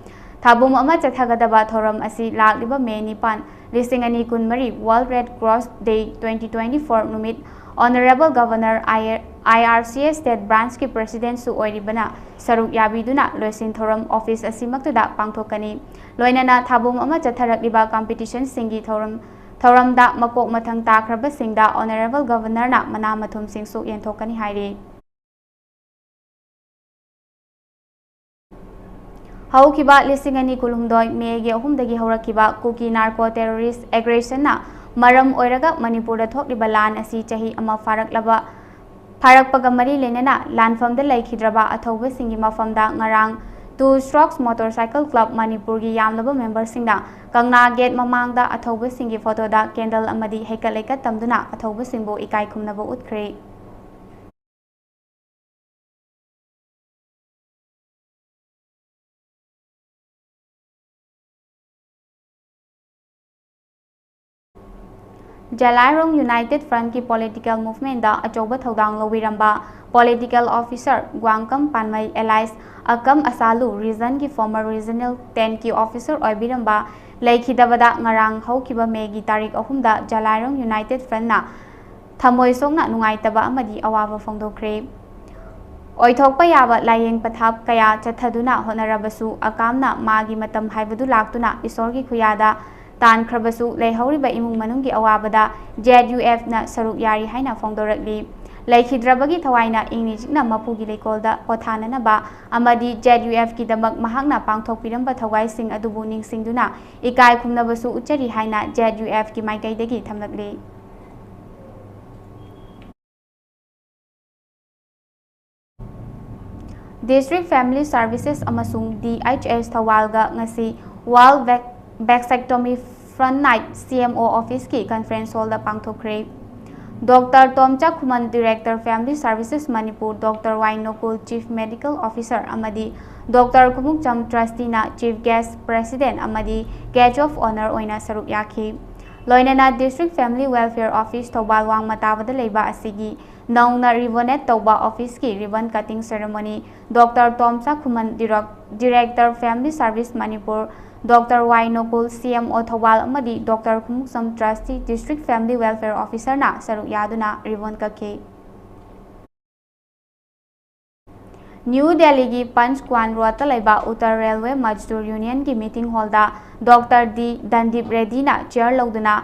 ꯊꯥꯕꯨꯝ ꯑꯃ ꯆꯠꯊꯒꯗꯕ ꯊꯧꯔꯝ ꯑꯁꯤ ꯂꯥꯛꯂꯤꯕ May ꯅꯤꯄꯥꯟ, ꯂꯤꯁꯤꯡ ꯑꯅꯤ ꯀꯨꯟꯃꯔꯤ, World Red Cross Day twenty twenty four ꯅꯨꯃꯤꯠ Honourable Governor, IRCS State Branchꯀꯤ Presidentꯁꯨ ꯑꯣꯏꯔꯤꯕꯅ ꯁꯔꯨꯛ ꯌꯥꯕꯤꯗꯨꯅ ꯂꯣꯏꯁꯤꯟ ꯊꯧꯔꯝ office ꯑꯁꯤꯃꯛꯇꯗ ꯄꯥꯡꯊꯣꯛꯀꯅꯤ꯫ ꯂꯣꯏꯅꯅ ꯊꯥꯕꯨꯝ ꯑꯃ ꯆꯠꯊꯔꯛꯂꯤꯕ competitionꯁꯤꯡꯒꯤ ꯊꯧꯔꯝ, ꯊꯧꯔꯝꯗ ꯃꯀꯣꯛ ꯃꯊꯪ ꯇꯥꯈ꯭ꯔꯕꯁꯤꯡꯗ Honourable Governorꯅ ꯃꯅꯥ ꯃꯊꯨꯝꯁꯤꯡꯁꯨ ꯌꯦꯟꯊꯣꯛꯀꯅꯤ ꯍꯥꯏꯔꯤ꯫ ꯍꯧꯈꯤꯕ ꯂꯤꯁꯤꯡ ꯑꯅꯤ ꯀꯨꯟꯍꯨꯝꯗꯣꯏ Mayꯒꯤ ꯑꯍꯨꯝꯗꯒꯤ ꯍꯧꯔꯛꯈꯤꯕ ꯀꯨꯀꯤ narco terrorist aggressionꯅ ꯃꯔꯝ ꯑꯣꯏꯔꯒ ꯃꯅꯤꯄꯨꯔꯗ ꯊꯣꯛꯂꯤꯕ ꯂꯥꯟ ꯑꯁꯤ ꯆꯍꯤ ꯑꯃ ꯐꯥꯔꯛꯂꯕ, ꯐꯥꯔꯛꯄꯒ ꯃꯔꯤ ꯂꯩꯅꯅ ꯂꯥꯟꯐꯝꯗ ꯂꯩꯈꯤꯗ꯭ꯔꯕ ꯑꯊꯧꯕꯁꯤꯡꯒꯤ ꯃꯐꯝꯗ ꯉꯔꯥꯡ Two Strokes Motorcycle Club ꯃꯅꯤꯄꯨꯔꯒꯤ ꯌꯥꯝꯂꯕ memberꯁꯤꯡꯅ ꯀꯪꯂꯥ gate ꯃꯃꯥꯡꯗ ꯑꯊꯧꯕꯁꯤꯡꯒꯤ photoꯗ candle ꯑꯃꯗꯤ ꯍꯩꯀꯠ ꯂꯩꯀꯠ ꯇꯝꯗꯨꯅ ꯑꯊꯧꯕꯁꯤꯡꯕꯨ ꯏꯀꯥꯏ ꯈꯨꯝꯅꯕ ꯎꯠꯈ꯭ꯔꯦ꯫ ꯖꯂꯥꯏꯔꯣꯡ United Frontꯀꯤ political movementꯇ ꯑꯆꯧꯕ ꯊꯧꯗꯥꯡ ꯂꯧꯕꯤꯔꯝꯕ political officer ꯒ꯭ꯋꯥꯡꯀꯝ ꯄꯥꯟꯃꯩ alias ꯑꯀꯝ ꯑꯁꯥꯂꯨ, regionꯒꯤ former regional tenꯀꯤ officer ꯑꯣꯏꯕꯤꯔꯝꯕ, ꯂꯩꯈꯤꯗꯕꯗ ꯉꯔꯥꯡ ꯍꯧꯈꯤꯕ Mayꯒꯤ ꯇꯥꯔꯤꯛ ꯑꯍꯨꯝꯗ ꯖꯂꯥꯏꯔꯣꯡ United Frontꯅ ꯊꯃꯣꯏ ꯁꯣꯛꯅ ꯅꯨꯡꯉꯥꯏꯇꯕ ꯑꯃꯗꯤ ꯑꯋꯥꯕ ꯐꯣꯡꯗꯣꯛꯈ꯭ꯔꯦ꯫ ꯑꯣꯏꯊꯣꯛꯄ ꯌꯥꯕ ꯂꯥꯏꯌꯦꯡ ꯄꯊꯥꯞ ꯀꯌꯥ ꯆꯠꯊꯗꯨꯅ ꯍꯣꯠꯅꯔꯕꯁꯨ ꯑꯀꯥꯝꯅ ꯃꯥꯒꯤ ꯃꯇꯝ ꯍꯥꯏꯕꯗꯨ ꯂꯥꯛꯇꯨꯅ ꯏꯁꯣꯔꯒꯤ ꯈꯨꯌꯥꯗ ꯇꯥꯟꯈ꯭ꯔꯕꯁꯨ ꯂꯩꯍꯧꯔꯤꯕ ꯏꯃꯨꯡ ꯃꯅꯨꯡꯒꯤ ꯑꯋꯥꯕꯗ ZUFꯅ ꯁꯔꯨꯛ ꯌꯥꯔꯤ ꯍꯥꯏꯅ ꯐꯣꯡꯗꯣꯔꯛꯂꯤ꯫ ꯂꯩꯈꯤꯗ꯭ꯔꯕꯒꯤ ꯊꯋꯥꯏꯅ ꯏꯪꯅ ꯆꯤꯛꯅ ꯃꯄꯨꯒꯤ ꯂꯩꯀꯣꯜꯗ ꯄꯣꯊꯥꯅꯅꯕ ꯑꯃꯗꯤ ZUFꯀꯤꯗꯃꯛ ꯃꯍꯥꯛꯅ ꯄꯥꯡꯊꯣꯛꯄꯤꯔꯝꯕ ꯊꯧꯒꯥꯏꯁꯤꯡ ꯑꯗꯨꯕꯨ ꯅꯤꯡꯁꯤꯡꯗꯨꯅ ꯏꯀꯥꯏ ꯈꯨꯝꯅꯕꯁꯨ ꯎꯠꯆꯔꯤ ꯍꯥꯏꯅ ZUFꯀꯤ ꯃꯥꯏꯀꯩꯗꯒꯤ ꯊꯝꯂꯛꯂꯤ꯫ District Family Services ꯑꯃꯁꯨꯡ D H S ꯊꯧꯕꯥꯜꯒ ꯉꯁꯤ World Vac-, Vasectomy Front Night C M O Office ꯀꯤ Conference Hall ꯗ ꯄꯥꯡꯊꯣꯛꯈ꯭ꯔꯦ꯫ Doctor ꯇꯣꯝꯆꯥ ꯈꯨꯃꯟ, Director Family Services Manipur, Doctor ꯋꯥꯏ ꯅꯣꯀꯨꯜ, Chief Medical Officer, ꯑꯃꯗꯤ Doctor ꯈꯨꯃꯨꯛꯆꯝ Trustee ꯅ Chief Guest, President ꯑꯃꯗꯤ Guest of Honour ꯑꯣꯏꯅ ꯁꯔꯨꯛ ꯌꯥꯈꯤ꯫ ꯂꯣꯏꯅꯅ District Family Welfare Office Thoubal ꯋꯥꯡꯃ ꯇꯥꯕꯗ ꯂꯩꯕ ꯑꯁꯤꯒꯤ ꯅꯧꯅ renovate ꯇꯧꯕ office ꯀꯤ ribbon cutting ceremony Doctor ꯇꯣꯝꯆꯥ ꯈꯨꯃꯟ, Direc-, Director Family Service Manipur, Doctor ꯋꯥꯏ ꯅꯣꯀꯨꯜ, C M O ꯊꯧꯕꯥꯜ, ꯑꯃꯗꯤ Doctor Khumukcham Trustee, District Family Welfare Officer ꯅ ꯁꯔꯨꯛ ꯌꯥꯗꯨꯅ ribbon ꯀꯛꯈꯤ꯫ ꯅ꯭ꯌꯨ ꯗꯦꯜꯂꯤꯒꯤ ꯄꯟꯆ ꯀ꯭ꯋꯥꯟ ꯔꯣꯗꯇ ꯂꯩꯕ Uttar Railway Mazdoor Union ꯒꯤ meeting hall ꯗ Doctor D ꯗꯟꯗꯤꯞ ꯔꯦꯗꯗꯤꯅ chair ꯂꯧꯗꯨꯅ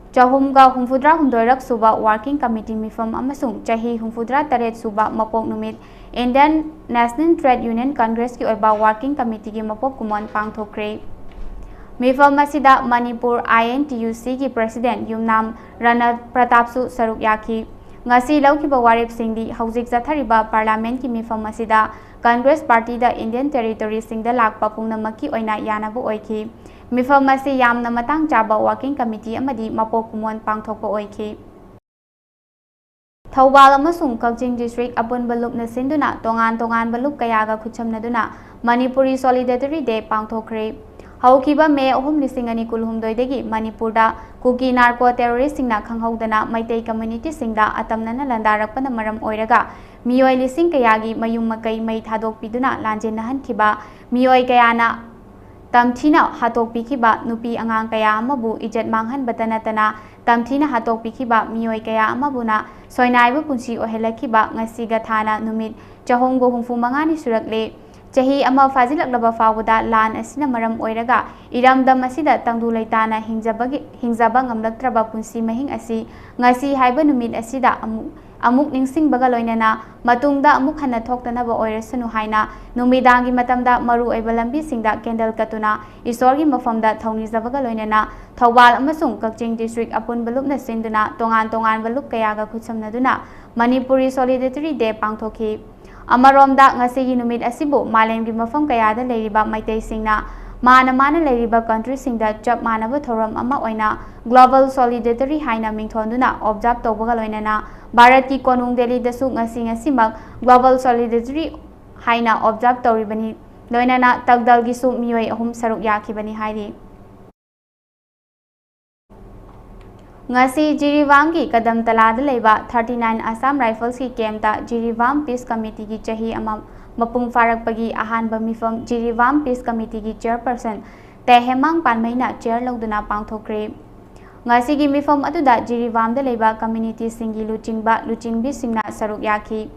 ꯆꯍꯨꯝꯒ ꯍꯨꯝꯐꯨꯇꯔꯥ ꯍꯨꯝꯗꯣꯏꯔꯛ ꯁꯨꯕ Working Committee ꯃꯤꯐꯝ ꯑꯃꯁꯨꯡ ꯆꯍꯤ ꯍꯨꯝꯐꯨꯇꯔꯥ ꯇꯔꯦꯠ ꯁꯨꯕ ꯃꯄꯣꯛ ꯅꯨꯃꯤꯠ Indian National Trade Union Congress ꯀꯤ ꯑꯣꯏꯕ Working Committee ꯒꯤ ꯃꯄꯣꯛ ꯀꯨꯝꯑꯣꯟ ꯄꯥꯡꯊꯣꯛꯈ꯭ꯔꯦ꯫ ꯃꯤꯐꯝ ꯑꯁꯤꯗ Manipur I N T U C ꯒꯤ President ꯌꯨꯝꯅꯥꯝ ꯔꯅ ꯄ꯭ꯔꯇꯥꯞꯁꯨ ꯁꯔꯨꯛ ꯌꯥꯈꯤ꯫ ꯉꯁꯤ ꯂꯧꯈꯤꯕ ꯋꯥꯔꯦꯞꯁꯤꯡꯗꯤ ꯍꯧꯖꯤꯛ ꯆꯠꯊꯔꯤꯕ Parliament ꯀꯤ ꯃꯤꯐꯝ ꯑꯁꯤꯗ Congress Party ꯗ Indian Territory ꯁꯤꯡꯗ ꯂꯥꯛꯄ ꯄꯨꯝꯅꯃꯛꯀꯤ ꯑꯣꯏꯅ ꯌꯥꯅꯕ ꯑꯣꯏꯈꯤ꯫ ꯃꯤꯐꯝ ꯑꯁꯤ ꯌꯥꯝꯅ ꯃꯇꯥꯡ ꯆꯥꯕ Working Committee ꯑꯃꯗꯤ ꯃꯄꯣꯛ ꯀꯨꯝꯑꯣꯟ ꯄꯥꯡꯊꯣꯛꯄ ꯑꯣꯏꯈꯤ꯫ ꯊꯧꯕꯥꯜ ꯑꯃꯁꯨꯡ ꯀꯛꯆꯤꯡ District ꯑꯄꯨꯟꯕ ꯂꯨꯞꯅ ꯁꯤꯟꯗꯨꯅ ꯇꯣꯉꯥꯟ ꯇꯣꯉꯥꯟꯕ ꯂꯨꯞ ꯀꯌꯥꯒ ꯈꯨꯠꯁꯝꯅꯗꯨꯅ Manipuri Solidarity Day ꯄꯥꯡꯊꯣꯛꯈ꯭ꯔꯦ꯫ ꯍꯧꯈꯤꯕ ꯃꯦ ꯑꯍꯨꯝ, ꯂꯤꯁꯤꯡ ꯑꯅꯤ ꯀꯨꯟꯍꯨꯝꯗꯣꯏꯗꯒꯤ ꯃꯅꯤꯄꯨꯔꯗ ꯀꯨꯀꯤ narco terrorist ꯁꯤꯡꯅ ꯈꯪꯍꯧꯗꯅ ꯃꯩꯇꯩ community ꯁꯤꯡꯗ ꯑꯇꯝꯅꯅ ꯂꯥꯟꯗꯥꯔꯛꯄꯅ ꯃꯔꯝ ꯑꯣꯏꯔꯒ ꯃꯤꯑꯣꯏ ꯂꯤꯁꯤꯡ ꯀꯌꯥꯒꯤ ꯃꯌꯨꯝ ꯃꯀꯩ ꯃꯩ ꯊꯥꯗꯣꯛꯄꯤꯗꯨꯅ ꯂꯥꯟꯖꯦꯟꯅꯍꯟꯈꯤꯕ, ꯃꯤꯑꯣꯏ ꯀꯌꯥꯅ ꯇꯝꯊꯤꯅ ꯍꯥꯠꯇꯣꯛꯄꯤꯈꯤꯕ, ꯅꯨꯄꯤ ꯑꯉꯥꯡ ꯀꯌꯥ ꯑꯃꯕꯨ ꯏꯖꯠ ꯃꯥꯡꯍꯟꯕꯇ ꯅꯠꯇꯅ ꯇꯝꯊꯤꯅ ꯍꯥꯠꯇꯣꯛꯄꯤꯈꯤꯕ, ꯃꯤꯑꯣꯏ ꯀꯌꯥ ꯑꯃꯕꯨꯅ ꯁꯣꯏꯅꯥꯏꯕ ꯄꯨꯟꯁꯤ ꯑꯣꯏꯍꯜꯂꯛꯈꯤꯕ, ꯉꯁꯤꯒ ꯊꯥꯅ ꯅꯨꯃꯤꯠ ꯆꯍꯨꯝꯒ ꯍꯨꯝꯐꯨ ꯃꯉꯥꯅꯤ ꯁꯨꯔꯛꯂꯦ꯫ ꯆꯍꯤ ꯑꯃ ꯐꯥꯖꯤꯜꯂꯛꯂꯕ ꯐꯥꯎꯕꯗ ꯂꯥꯟ ꯑꯁꯤꯅ ꯃꯔꯝ ꯑꯣꯏꯔꯒ ꯏꯔꯝꯗꯝ ꯑꯁꯤꯗ ꯇꯪꯗꯨ ꯂꯩꯇꯥꯅ ꯍꯤꯡꯖꯕꯒꯤ, ꯍꯤꯡꯖꯕ ꯉꯝꯂꯛꯇ꯭ꯔꯕ ꯄꯨꯟꯁꯤ ꯃꯍꯤꯡ ꯑꯁꯤ ꯉꯁꯤ ꯍꯥꯏꯕ ꯅꯨꯃꯤꯠ ꯑꯁꯤꯗ ꯑꯃꯨꯛ, ꯑꯃꯨꯛ ꯅꯤꯡꯁꯤꯡꯕꯒ ꯂꯣꯏꯅꯅ ꯃꯇꯨꯡꯗ ꯑꯃꯨꯛ ꯍꯟꯅ ꯊꯣꯛꯇꯅꯕ ꯑꯣꯏꯔꯁꯅꯨ ꯍꯥꯏꯅ ꯅꯨꯃꯤꯗꯥꯡꯒꯤ ꯃꯇꯝꯗ ꯃꯔꯨꯑꯣꯏꯕ ꯂꯝꯕꯤꯁꯤꯡꯗ candle ꯀꯠꯇꯨꯅ ꯏꯁꯣꯔꯒꯤ ꯃꯐꯝꯗ ꯊꯧꯅꯤꯖꯕꯒ ꯂꯣꯏꯅꯅ ꯊꯧꯕꯥꯜ ꯑꯃꯁꯨꯡ ꯀꯛꯆꯤꯡ District ꯑꯄꯨꯟꯕ ꯂꯨꯞꯅ ꯁꯤꯟꯗꯨꯅ ꯇꯣꯉꯥꯟ ꯇꯣꯉꯥꯟꯕ ꯂꯨꯞ ꯀꯌꯥꯒ ꯈꯨꯠꯁꯝꯅꯗꯨꯅ Manipuri Solidarity Day ꯄꯥꯡꯊꯣꯛꯈꯤ꯫ ꯑꯃꯔꯣꯝꯗ, ꯉꯁꯤꯒꯤ ꯅꯨꯃꯤꯠ ꯑꯁꯤꯕꯨ ꯃꯥꯂꯦꯝꯒꯤ ꯃꯐꯝ ꯀꯌꯥꯗ ꯂꯩꯔꯤꯕ ꯃꯩꯇꯩꯁꯤꯡꯅ ꯃꯥꯅ ꯃꯥꯅ ꯂꯩꯔꯤꯕ countryꯁꯤꯡꯗ ꯆꯞ ꯃꯥꯟꯅꯕ ꯊꯧꯔꯝ ꯑꯃ ꯑꯣꯏꯅ Global Solidarity ꯍꯥꯏꯅ ꯃꯤꯡꯊꯣꯟꯗꯨꯅ observe ꯇꯧꯕꯒ ꯂꯣꯏꯅꯅ ꯚꯥꯔꯠꯀꯤ ꯀꯣꯅꯨꯡ ꯗꯦꯜꯂꯤꯗꯁꯨ ꯉꯁꯤ ꯉꯁꯤꯃꯛ Global Solidarity ꯍꯥꯏꯅ observe ꯇꯧꯔꯤꯕꯅꯤ꯫ ꯂꯣꯏꯅꯅ ꯇꯒꯗꯜꯒꯤꯁꯨ ꯃꯤꯑꯣꯏ ꯑꯍꯨꯝ ꯁꯔꯨꯛ ꯌꯥꯈꯤꯕꯅꯤ ꯍꯥꯏꯔꯤ꯫ ꯉꯁꯤ ꯖꯤꯔꯤꯕꯥꯝꯒꯤ ꯀꯗꯝꯇꯂꯥꯗ ꯂꯩꯕ thirty nine Assam Riflesꯀꯤ campꯇ Jiribam Peace Committeeꯒꯤ ꯆꯍꯤ ꯑꯃ ꯃꯄꯨꯡ ꯐꯥꯔꯛꯄꯒꯤ ꯑꯍꯥꯟꯕ ꯃꯤꯐꯝ ꯖꯤꯔꯤꯕꯥꯝ Peace Committeeꯒꯤ chairperson ꯇꯦꯍꯦꯃꯥꯡ ꯄꯥꯟꯃꯩꯅ chair ꯂꯧꯗꯨꯅ ꯄꯥꯡꯊꯣꯛꯈ꯭ꯔꯦ꯫ ꯉꯁꯤꯒꯤ ꯃꯤꯐꯝ ꯑꯗꯨꯗ ꯖꯤꯔꯤꯕꯥꯝꯗ ꯂꯩꯕ communityꯁꯤꯡꯒꯤ ꯂꯨꯆꯤꯡꯕ ꯂꯨꯆꯤꯡꯕꯤꯁꯤꯡꯅ ꯁꯔꯨꯛ ꯌꯥꯈꯤ꯫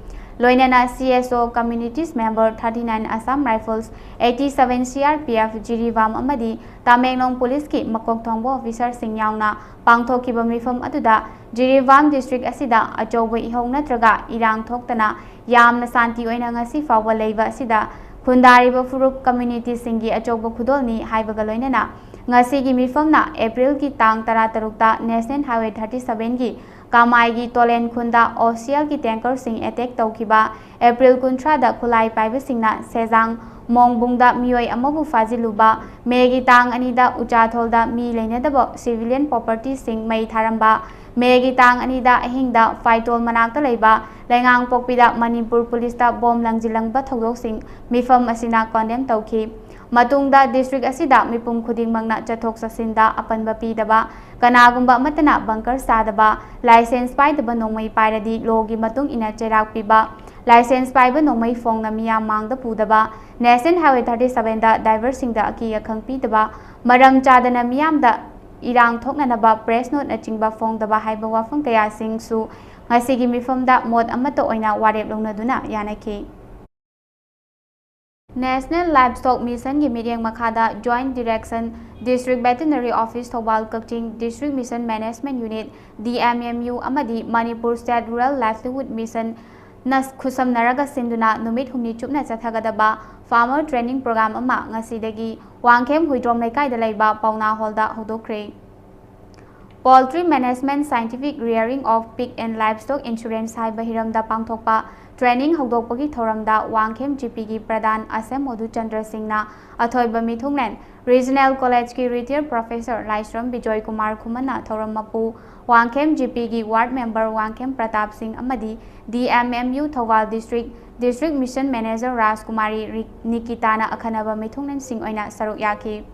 ꯂꯣꯏꯅꯅ CSO, communities member, thirty nine Assam Rifles, eighty seven CRPF Jiribam ꯑꯃꯗꯤ ꯇꯃꯦꯡꯂꯣꯡ policeꯀꯤ ꯃꯀꯣꯛ ꯊꯣꯡꯕ officerꯁꯤꯡ ꯌꯥꯎꯅ ꯄꯥꯡꯊꯣꯛꯈꯤꯕ ꯃꯤꯐꯝ ꯑꯗꯨꯗ ꯖꯤꯔꯤꯕꯥꯝ district ꯑꯁꯤꯗ ꯑꯆꯧꯕ ꯏꯍꯧ ꯅꯠꯇ꯭ꯔꯒ ꯏꯔꯥꯡ ꯊꯣꯛꯇꯅ ꯌꯥꯝꯅ ꯁꯥꯟꯇꯤ ꯑꯣꯏꯅ ꯉꯁꯤ ꯐꯥꯎꯕ ꯂꯩꯕ ꯑꯁꯤꯗ ꯈꯨꯟꯗꯥꯔꯤꯕ ꯐꯨꯔꯨꯞ communityꯁꯤꯡꯒꯤ ꯑꯆꯧꯕ ꯈꯨꯗꯣꯜꯅꯤ ꯍꯥꯏꯕꯒ ꯂꯣꯏꯅꯅ ꯉꯁꯤꯒꯤ ꯃꯤꯐꯝꯅ Aprilꯒꯤ ꯇꯥꯡ ꯇꯔꯥꯇꯔꯨꯛꯇ National Highway thirty sevenꯒꯤ ꯀꯥꯃꯥꯏꯒꯤ ꯇꯣꯂꯦꯟ ꯈꯨꯟꯗ OCLꯒꯤ tankerꯁꯤꯡ attack ꯇꯧꯈꯤꯕ, April ꯀꯨꯟꯊ꯭ꯔꯥꯗ ꯈꯨꯠꯂꯥꯏ ꯄꯥꯏꯕꯁꯤꯡꯅ ꯁꯦꯖꯥꯡ ꯃꯣꯡꯕꯨꯡꯗ ꯃꯤꯑꯣꯏ ꯑꯃꯕꯨ ꯐꯥꯖꯤꯜꯂꯨꯕ, Mayꯒꯤ ꯇꯥꯡ ꯑꯅꯤꯗ ꯎꯆꯥꯊꯣꯜꯗ ꯃꯤ ꯂꯩꯅꯗꯕ civilian propertyꯁꯤꯡ ꯃꯩ ꯊꯥꯔꯝꯕ, Mayꯒꯤ ꯇꯥꯡ ꯑꯅꯤꯗ ꯑꯍꯤꯡꯗ ꯐꯥꯏꯇꯣꯜ ꯃꯅꯥꯛꯇ ꯂꯩꯕ ꯂꯩꯉꯥꯡꯄꯣꯛꯄꯤꯗ ꯃꯅꯤꯄꯨꯔ policeꯇ bomb ꯂꯪꯁꯤꯜꯂꯝꯕ ꯊꯧꯗꯣꯛꯁꯤꯡ ꯃꯤꯐꯝ ꯑꯁꯤꯅ condemn ꯇꯧꯈꯤ꯫ ꯃꯇꯨꯡꯗ district ꯑꯁꯤꯗ ꯃꯤꯄꯨꯝ ꯈꯨꯗꯤꯡꯃꯛꯅ ꯆꯠꯊꯣꯛ ꯆꯠꯁꯤꯟꯗ ꯑꯄꯟꯕ ꯄꯤꯗꯕ, ꯀꯅꯥꯒꯨꯝꯕ ꯑꯃꯠꯇꯅ bunker ꯁꯥꯗꯕ, license ꯄꯥꯏꯗꯕ ꯅꯣꯡꯃꯩ ꯄꯥꯏꯔꯗꯤ lawꯒꯤ ꯃꯇꯨꯡ ꯏꯟꯅ ꯆꯩꯔꯥꯛ ꯄꯤꯕ, license ꯄꯥꯏꯕ ꯅꯣꯡꯃꯩ ꯐꯣꯡꯅ ꯃꯤꯌꯥꯝ ꯃꯥꯡꯗ ꯄꯨꯗꯕ, National Highway thirty sevenꯗ driverꯁꯤꯡꯗ ꯑꯀꯤ ꯑꯈꯪ ꯄꯤꯗꯕ, ꯃꯔꯝ ꯆꯥꯗꯅ ꯃꯤꯌꯥꯝꯗ ꯏꯔꯥꯡ ꯊꯣꯛꯅꯅꯕ press noteꯅꯆꯤꯡꯕ ꯐꯣꯡꯗꯕ ꯍꯥꯏꯕ ꯋꯥꯐꯝ ꯀꯌꯥꯁꯤꯡꯁꯨ ꯉꯁꯤꯒꯤ ꯃꯤꯐꯝꯗ ꯃꯣꯠ ꯑꯃꯠꯇ ꯑꯣꯏꯅ ꯋꯥꯔꯦꯞ ꯂꯧꯅꯗꯨꯅ ꯌꯥꯅꯈꯤ꯫ National Livestock Missionꯒꯤ ꯃꯤꯠꯌꯦꯡ ꯃꯈꯥꯗ Joint Direction, District Veterinary Office Thoubal Kakching, District Mission Management Unit, DMMU ꯑꯃꯗꯤ Manipur State Rural Livelihood Missionꯅ ꯈꯨꯠꯁꯝꯅꯔꯒ ꯁꯤꯟꯗꯨꯅ ꯅꯨꯃꯤꯠ ꯍꯨꯝꯅꯤ ꯆꯨꯞꯅ ꯆꯠꯊꯒꯗꯕ farmer training program ꯑꯃ ꯉꯁꯤꯗꯒꯤ ꯋꯥꯡꯈꯦꯝ ꯍꯨꯏꯗ꯭ꯔꯣꯝ ꯂꯩꯀꯥꯏꯗ ꯂꯩꯕ ꯄꯥꯎꯅꯥ hallꯗ ꯍꯧꯗꯣꯛꯈ꯭ꯔꯦ꯫ Poultry Management Scientific Rearing of Pig and Livestock Insurance ꯍꯥꯏꯕ ꯍꯤꯔꯝꯗ ꯄꯥꯡꯊꯣꯛꯄ training ꯍꯧꯗꯣꯛꯄꯒꯤ ꯊꯧꯔꯝꯗ ꯋꯥꯡꯈꯦꯝ ꯖꯤꯄꯤꯒꯤ ꯄ꯭ꯔꯙꯥꯟ ꯑꯁꯦꯝ ꯃꯣꯗꯨ ꯆꯟꯗ꯭ꯔ ꯁꯤꯡꯅ ꯑꯊꯣꯏꯕ ꯃꯤꯊꯨꯡꯂꯦꯟ, Regional College ꯀꯤ Retired Professor ꯂꯥꯏꯁ꯭ꯔꯝ ꯕꯤꯖꯣꯏ ꯀꯨꯃꯥꯔ ꯈꯨꯃꯟꯅ ꯊꯧꯔꯝ ꯃꯄꯨ, ꯋꯥꯡꯈꯦꯝ ꯖꯤꯄꯤꯒꯤ Ward Member ꯋꯥꯡꯈꯦꯝ ꯄ꯭ꯔꯇꯥꯞ ꯁꯤꯡ ꯑꯃꯗꯤ D M M U Thoubal District District Mission Manager ꯔꯥꯖꯀꯨꯃꯥꯔꯤ ꯔꯤ-, ꯅꯤꯀꯤꯇꯥꯅ ꯑꯈꯟꯅꯕ ꯃꯤꯊꯨꯡꯂꯦꯟꯁꯤꯡ ꯑꯣꯏꯅ ꯁꯔꯨꯛ ꯌꯥꯈꯤ꯫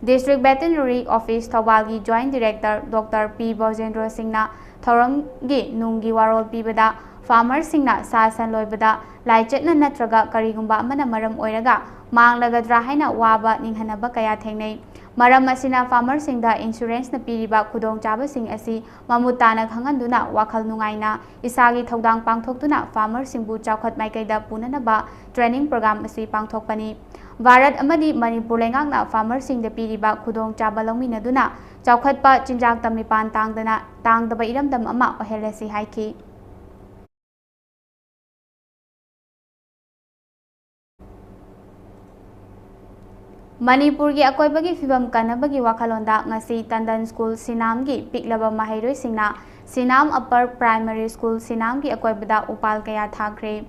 District Veterinary Office ꯊꯧꯕꯥꯜꯒꯤ Joint Director Doctor ꯄꯤ ꯕꯣꯖꯦꯟꯗ꯭ꯔꯣ ꯁꯤꯡꯅ ꯊꯧꯔꯝꯒꯤ ꯅꯨꯡꯒꯤ ꯋꯥꯔꯣꯜ ꯄꯤꯕꯗ, farmer ꯁꯤꯡꯅ ꯁꯥ ꯁꯟ ꯂꯣꯏꯕꯗ ꯂꯥꯏꯆꯠꯅ ꯅꯠꯇ꯭ꯔꯒ ꯀꯔꯤꯒꯨꯝꯕ ꯑꯃꯅ ꯃꯔꯝ ꯑꯣꯏꯔꯒ ꯃꯥꯡꯂꯒꯗ꯭ꯔꯥ ꯍꯥꯏꯅ ꯋꯥꯕ ꯅꯤꯡꯍꯟꯅꯕ ꯀꯌꯥ ꯊꯦꯡꯅꯩ꯫ ꯃꯔꯝ ꯑꯁꯤꯅ farmer ꯁꯤꯡꯗ insurance ꯅ ꯄꯤꯔꯤꯕ ꯈꯨꯗꯣꯡꯆꯥꯕꯁꯤꯡ ꯑꯁꯤ ꯃꯃꯨꯠ ꯇꯥꯅ ꯈꯪꯍꯟꯗꯨꯅ ꯋꯥꯈꯜ ꯅꯨꯡꯉꯥꯏꯅ ꯏꯁꯥꯒꯤ ꯊꯧꯗꯥꯡ ꯄꯥꯡꯊꯣꯛꯇꯨꯅ farmer ꯁꯤꯡꯕꯨ ꯆꯥꯎꯈꯠ ꯃꯥꯏꯀꯩꯗ ꯄꯨꯅꯅꯕ training program ꯑꯁꯤ ꯄꯥꯡꯊꯣꯛꯄꯅꯤ꯫ ꯚꯥꯔꯠ ꯑꯃꯗꯤ ꯃꯅꯤꯄꯨꯔ ꯂꯩꯉꯥꯛꯅ farmer ꯁꯤꯡꯗ ꯄꯤꯔꯤꯕ ꯈꯨꯗꯣꯡꯆꯥꯕ ꯂꯧꯃꯤꯟꯅꯗꯨꯅ ꯆꯥꯎꯈꯠꯄ ꯆꯤꯟꯖꯥꯛꯇ ꯃꯤꯄꯥꯟ ꯇꯥꯡꯗꯅ, ꯇꯥꯡꯗꯕ ꯏꯔꯝꯗꯝ ꯑꯃ ꯑꯣꯏꯍꯜꯂꯁꯤ ꯍꯥꯏꯈꯤ꯫ ꯃꯅꯤꯄꯨꯔꯒꯤ ꯑꯀꯣꯏꯕꯒꯤ ꯐꯤꯕꯝ ꯀꯟꯅꯕꯒꯤ ꯋꯥꯈꯜꯂꯣꯟꯗ ꯉꯁꯤ ꯇꯟꯗꯟ ꯁ꯭ꯀꯨꯜ ꯁꯤꯅꯥꯝꯒꯤ ꯄꯤꯛꯂꯕ ꯃꯍꯩꯔꯣꯏꯁꯤꯡꯅ ꯁꯤꯅꯥꯝ Upper Primary School ꯁꯤꯅꯥꯝꯒꯤ ꯑꯀꯣꯏꯕꯗ ꯎꯄꯥꯜ ꯀꯌꯥ ꯊꯥꯈ꯭ꯔꯦ꯫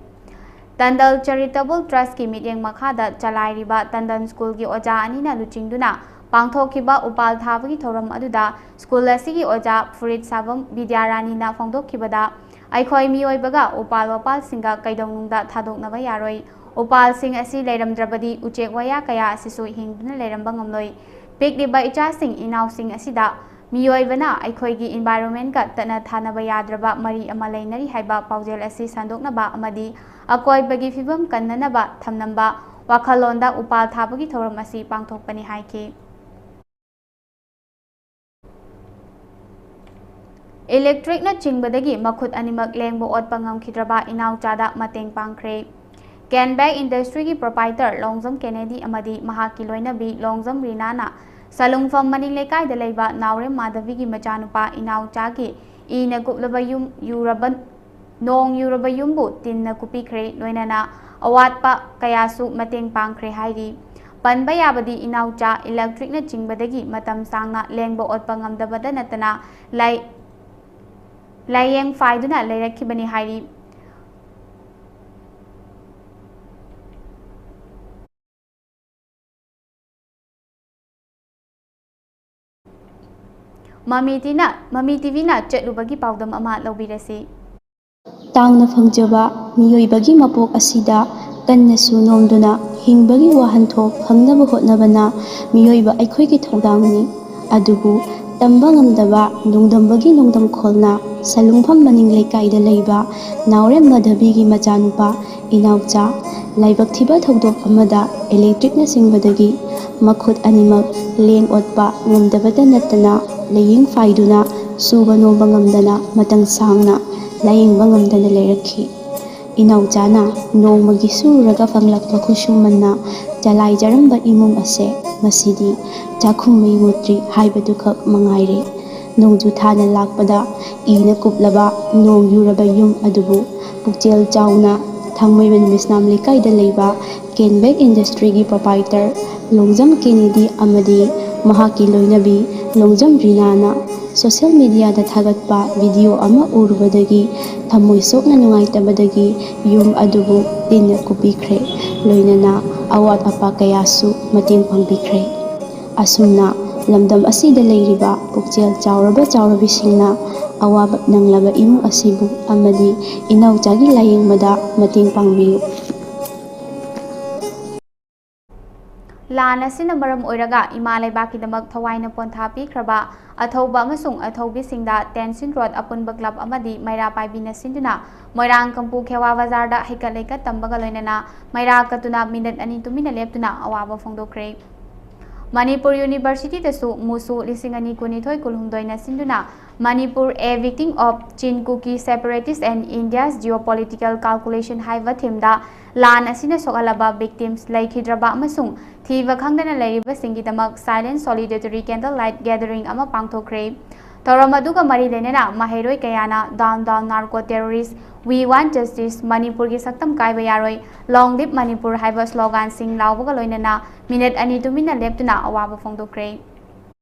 ꯇꯟꯗꯜ Charitable Trust ꯀꯤ ꯃꯤꯠꯌꯦꯡ ꯃꯈꯥꯗ ꯆꯂꯥꯏꯔꯤꯕ ꯇꯟꯗꯟ ꯁ꯭ꯀꯨꯜꯒꯤ ꯑꯣꯖꯥ ꯑꯅꯤꯅ ꯂꯨꯆꯤꯡꯗꯨꯅ ꯄꯥꯡꯊꯣꯛꯈꯤꯕ ꯎꯄꯥꯜ ꯊꯥꯕꯒꯤ ꯊꯧꯔꯝ ꯑꯗꯨꯗ ꯁ꯭ꯀꯨꯜ ꯑꯁꯤꯒꯤ ꯑꯣꯖꯥ ꯐꯨꯔꯤꯠ ꯁꯥꯕꯝ ꯕꯤꯗ꯭ꯌꯥꯔꯥꯅꯤꯅ ꯐꯣꯡꯗꯣꯛꯈꯤꯕꯗ, ꯑꯩꯈꯣꯏ ꯃꯤꯑꯣꯏꯕꯒ ꯎꯄꯥꯜ ꯋꯥꯄꯥꯜꯁꯤꯡꯒ ꯀꯩꯗꯧꯅꯨꯡꯗ ꯊꯥꯗꯣꯛꯅꯕ ꯌꯥꯔꯣꯏ꯫ ꯎꯄꯥꯜꯁꯤꯡ ꯑꯁꯤ ꯂꯩꯔꯝꯗ꯭ꯔꯕꯗꯤ ꯎꯆꯦꯛ ꯋꯥꯌꯥ ꯀꯌꯥ ꯑꯁꯤꯁꯨ ꯍꯤꯡꯗꯨꯅ ꯂꯩꯔꯝꯕ ꯉꯝꯂꯣꯏ꯫ ꯄꯤꯛꯂꯤꯕ ꯏꯆꯥꯁꯤꯡ ꯏꯅꯥꯎꯁꯤꯡ ꯑꯁꯤꯗ ꯃꯤꯑꯣꯏꯕꯅ ꯑꯩꯈꯣꯏꯒꯤ environment ꯀ ꯇꯠꯅ ꯊꯥꯅꯕ ꯌꯥꯗ꯭ꯔꯕ ꯃꯔꯤ ꯑꯃ ꯂꯩꯅꯔꯤ ꯍꯥꯏꯕ ꯄꯥꯎꯖꯦꯜ ꯑꯁꯤ ꯁꯟꯗꯣꯛꯅꯕ ꯑꯃꯗꯤ ꯑꯀꯣꯏꯕꯒꯤ ꯐꯤꯕꯝ ꯀꯟꯅꯅꯕ ꯊꯝꯅꯕ ꯋꯥꯈꯜꯂꯣꯟꯗ ꯎꯄꯥꯜ ꯊꯥꯕꯒꯤ ꯊꯧꯔꯝ ꯑꯁꯤ ꯄꯥꯡꯊꯣꯛꯄꯅꯤ ꯍꯥꯏꯈꯤ꯫ Electric ꯅ ꯆꯤꯡꯕꯗꯒꯤ ꯃꯈꯨꯠ ꯑꯅꯤꯃꯛ ꯂꯦꯡꯕ ꯑꯣꯠꯄ ꯉꯝꯈꯤꯗ꯭ꯔꯕ ꯏꯅꯥꯎꯆꯥꯗ ꯃꯇꯦꯡ ꯄꯥꯡꯈ꯭ꯔꯦ꯫ Can Bag Industry ꯒꯤ proprietor ꯂꯣꯡꯖꯝ ꯀꯦꯅꯦꯗꯤ ꯑꯃꯗꯤ ꯃꯍꯥꯛꯀꯤ ꯂꯣꯏꯅꯕꯤ ꯂꯣꯡꯖꯝ ꯔꯤꯅꯥꯅ ꯁꯂꯨꯡꯐꯝ ꯃꯅꯤꯡ ꯂꯩꯀꯥꯏꯗ ꯂꯩꯕ ꯅꯥꯎꯔꯦꯝ ꯃꯥꯙꯕꯤꯒꯤ ꯃꯆꯥꯅꯨꯄꯥ ꯏꯅꯥꯎꯆꯥꯒꯤ ꯏꯅ ꯀꯨꯞꯂꯕ ꯌꯨꯝ ꯌꯨꯔꯕ ꯅꯣꯡ ꯌꯨꯔꯕ ꯌꯨꯝꯕꯨ ꯇꯤꯟꯅ ꯀꯨꯞꯄꯤꯈ꯭ꯔꯦ, ꯂꯣꯏꯅꯅ ꯑꯋꯥꯠꯄ ꯀꯌꯥꯁꯨ ꯃꯇꯦꯡ ꯄꯥꯡꯈ꯭ꯔꯦ ꯍꯥꯏꯔꯤ꯫ ꯄꯟꯕ ꯌꯥꯕꯗꯤ ꯏꯅꯥꯎꯆꯥ electricꯅ ꯆꯤꯡꯕꯗꯒꯤ ꯃꯇꯝ ꯁꯥꯡꯅ ꯂꯦꯡꯕ ꯑꯣꯠꯄ ꯉꯝꯗꯕꯗ ꯅꯠꯇꯅ ꯂꯥꯏ-, ꯂꯥꯏꯌꯦꯡ ꯐꯥꯏꯗꯨꯅ ꯂꯩꯔꯛꯈꯤꯕꯅꯤ ꯍꯥꯏꯔꯤ꯫ ꯃꯃꯤ ꯇꯤꯅ-, ꯃꯃꯤ ꯇꯤꯚꯤꯅ ꯆꯠꯂꯨꯕꯒꯤ ꯄꯥꯎꯗꯝ ꯑꯃ ꯂꯧꯕꯤꯔꯁꯤ꯫ ꯇꯥꯡꯅ ꯐꯪꯖꯕ ꯃꯤꯑꯣꯏꯕꯒꯤ ꯃꯄꯣꯛ ꯑꯁꯤꯗ ꯀꯟꯅꯁꯨ ꯅꯣꯝꯗꯨꯅ ꯍꯤꯡꯕꯒꯤ ꯋꯥꯍꯟꯊꯣꯛ ꯐꯪꯅꯕ ꯍꯣꯠꯅꯕꯅ ꯃꯤꯑꯣꯏꯕ ꯑꯩꯈꯣꯏꯒꯤ ꯊꯧꯗꯥꯡꯅꯤ꯫ ꯑꯗꯨꯕꯨ ꯇꯝꯕ ꯉꯝꯗꯕ ꯅꯣꯡꯗꯝꯕꯒꯤ ꯅꯣꯡꯗꯝꯈꯣꯜꯅ ꯁꯂꯨꯡꯐꯝ ꯃꯅꯤꯡ ꯂꯩꯀꯥꯏꯗ ꯂꯩꯕ ꯅꯥꯎꯔꯦꯝ ꯃꯥꯙꯕꯤꯒꯤ ꯃꯆꯥꯅꯨꯄꯥ ꯏꯅꯥꯎꯆꯥ ꯂꯥꯏꯕꯛ ꯊꯤꯕ ꯊꯧꯗꯣꯛ ꯑꯃꯗ electricꯅ ꯆꯤꯡꯕꯗꯒꯤ ꯃꯈꯨꯠ ꯑꯅꯤꯃꯛ ꯂꯦꯡ ꯑꯣꯠꯄ ꯉꯝꯗꯕꯇ ꯅꯠꯇꯅ ꯂꯥꯏꯌꯦꯡ ꯐꯥꯏꯗꯨꯅ ꯁꯨꯕ ꯅꯣꯝꯕ ꯉꯝꯗꯅ ꯃꯇꯝ ꯁꯥꯡꯅ ꯂꯥꯏꯌꯦꯡꯕ ꯉꯝꯗꯅ ꯂꯩꯔꯛꯈꯤ꯫ ꯏꯅꯥꯎꯆꯥꯅ ꯅꯣꯡꯃꯒꯤ ꯁꯨꯔꯒ ꯐꯪꯂꯛꯄ ꯈꯨꯠꯁꯨꯃꯟꯅ ꯆꯂꯥꯏꯖꯔꯝꯕ ꯏꯃꯨꯡ ꯑꯁꯦ ꯉꯁꯤꯗꯤ ꯆꯥꯛꯈꯨꯝ ꯃꯩ ꯃꯨꯠꯇ꯭ꯔꯤ ꯍꯥꯏꯕꯗꯨꯈꯛ ꯃꯉꯥꯏꯔꯦ꯫ ꯅꯣꯡꯖꯨ ꯊꯥꯅ ꯂꯥꯛꯄꯗ ꯏꯅ ꯀꯨꯞꯂꯕ ꯅꯣꯡ ꯌꯨꯔꯕ ꯌꯨꯝ ꯑꯗꯨꯕꯨ ꯄꯨꯛꯆꯦꯜ ꯆꯥꯎꯅ ꯊꯥꯡꯃꯩꯕꯟ ꯃꯤꯁꯅꯥꯝ ꯂꯩꯀꯥꯏꯗ ꯂꯩꯕ Kenbag Industryꯒꯤ proprietor ꯂꯣꯡꯖꯝ ꯀꯦꯅꯦꯗꯤ ꯑꯃꯗꯤ ꯃꯍꯥꯛꯀꯤ ꯂꯣꯏꯅꯕꯤ ꯂꯣꯡꯖꯝ ꯔꯤꯅꯥꯅ social mediaꯗ ꯊꯥꯒꯠꯄ video ꯑꯃ ꯎꯔꯨꯕꯗꯒꯤ ꯊꯃꯣꯏ ꯁꯣꯛꯅ ꯅꯨꯡꯉꯥꯏꯇꯕꯗꯒꯤ ꯌꯨꯝ ꯑꯗꯨꯕꯨ ꯇꯤꯟꯅ ꯀꯨꯞꯄꯤꯈ꯭ꯔꯦ꯫ ꯂꯣꯏꯅꯅ ꯑꯋꯥꯠ ꯑꯄꯥ ꯀꯌꯥꯁꯨ ꯃꯇꯦꯡ ꯄꯥꯡꯕꯤꯈ꯭ꯔꯦ꯫ ꯑꯁꯨꯝꯅ ꯂꯝꯗꯝ ꯑꯁꯤꯗ ꯂꯩꯔꯤꯕ ꯄꯨꯛꯆꯦꯜ ꯆꯥꯎꯔꯕ ꯆꯥꯎꯔꯕꯤꯁꯤꯡꯅ ꯑꯋꯥꯕ ꯅꯪꯂꯕ ꯏꯃꯨꯡ ꯑꯁꯤꯕꯨ ꯑꯃꯗꯤ ꯏꯅꯥꯎꯆꯥꯒꯤ ꯂꯥꯌꯦꯡꯕꯗ ꯃꯇꯦꯡ ꯄꯥꯡꯕꯤꯌꯨ꯫ ꯂꯥꯟ ꯑꯁꯤꯅ ꯃꯔꯝ ꯑꯣꯏꯔꯒ ꯏꯃꯥ ꯂꯩꯕꯥꯛꯀꯤꯗꯃꯛ ꯊꯋꯥꯏꯅ ꯄꯣꯟꯊꯥ ꯄꯤꯈ꯭ꯔꯕ ꯑꯊꯧꯕ ꯑꯃꯁꯨꯡ ꯑꯊꯧꯕꯤꯁꯤꯡꯗ ꯇꯦꯟꯁꯤꯟ ꯔꯣꯗ ꯑꯄꯨꯟꯕ ꯀ꯭ꯂꯕ ꯑꯃꯗꯤ ꯃꯩꯔꯥ ꯄꯥꯏꯕꯤꯅ ꯁꯤꯟꯗꯨꯅ ꯃꯣꯏꯔꯥꯡ ꯀꯝꯄꯨ ꯈꯦꯋꯥ ꯕꯖꯥꯔꯗ ꯍꯩꯀꯠ ꯂꯩꯀꯠ ꯇꯝꯕꯒ ꯂꯣꯏꯅꯅ ꯃꯩꯔꯥ ꯀꯠꯇꯨꯅ ꯃꯤꯅꯠ ꯑꯅꯤ ꯇꯨꯃꯤꯟꯅ ꯂꯦꯞꯇꯨꯅ ꯑꯋꯥꯕ ꯐꯣꯡꯗꯣꯛꯈ꯭ꯔꯦ꯫ ꯃꯅꯤꯄꯨꯔ ꯌꯨꯅꯤꯚꯔꯁꯤꯇꯤꯗꯁꯨ ꯃꯨꯁꯨ ꯂꯤꯁꯤꯡ ꯑꯅꯤ ꯀꯨꯟꯅꯤꯊꯣꯏ ꯀꯨꯟꯍꯨꯝꯗꯣꯏꯅ ꯁꯤꯟꯗꯨꯅ Manipur, a victim of Chin Kuki separatist and India's geopolitical calculation ꯍꯥꯏꯕ themeꯗ ꯂꯥꯟ ꯑꯁꯤꯅ ꯁꯣꯛꯍꯜꯂꯕ victims, ꯂꯩꯈꯤꯗ꯭ꯔꯕ ꯑꯃꯁꯨꯡ ꯊꯤꯕ ꯈꯪꯗꯅ ꯂꯩꯔꯤꯕꯁꯤꯡꯒꯤꯗꯃꯛ silent solidarity candle light gathering ꯑꯃ ꯄꯥꯡꯊꯣꯛꯈ꯭ꯔꯦ꯫ ꯊꯧꯔꯝ ꯑꯗꯨꯒ ꯃꯔꯤ ꯂꯩꯅꯅ ꯃꯍꯩꯔꯣꯏ ꯀꯌꯥꯅ "Down, down narco terrorist, we want justice, ꯃꯅꯤꯄꯨꯔꯒꯤ ꯁꯛꯇꯝ ꯀꯥꯏꯕ ꯌꯥꯔꯣꯏ, Long live Manipur" ꯍꯥꯏꯕ ꯁ꯭ꯂꯣꯒꯥꯟꯁꯤꯡ ꯂꯥꯎꯕꯒ ꯂꯣꯏꯅꯅ ꯃꯤꯅꯤꯠ ꯑꯅꯤ ꯇꯨꯃꯤꯟꯅ ꯂꯦꯞꯇꯨꯅ ꯑꯋꯥꯕ ꯐꯣꯡꯗꯣꯛꯈ꯭ꯔꯦ꯫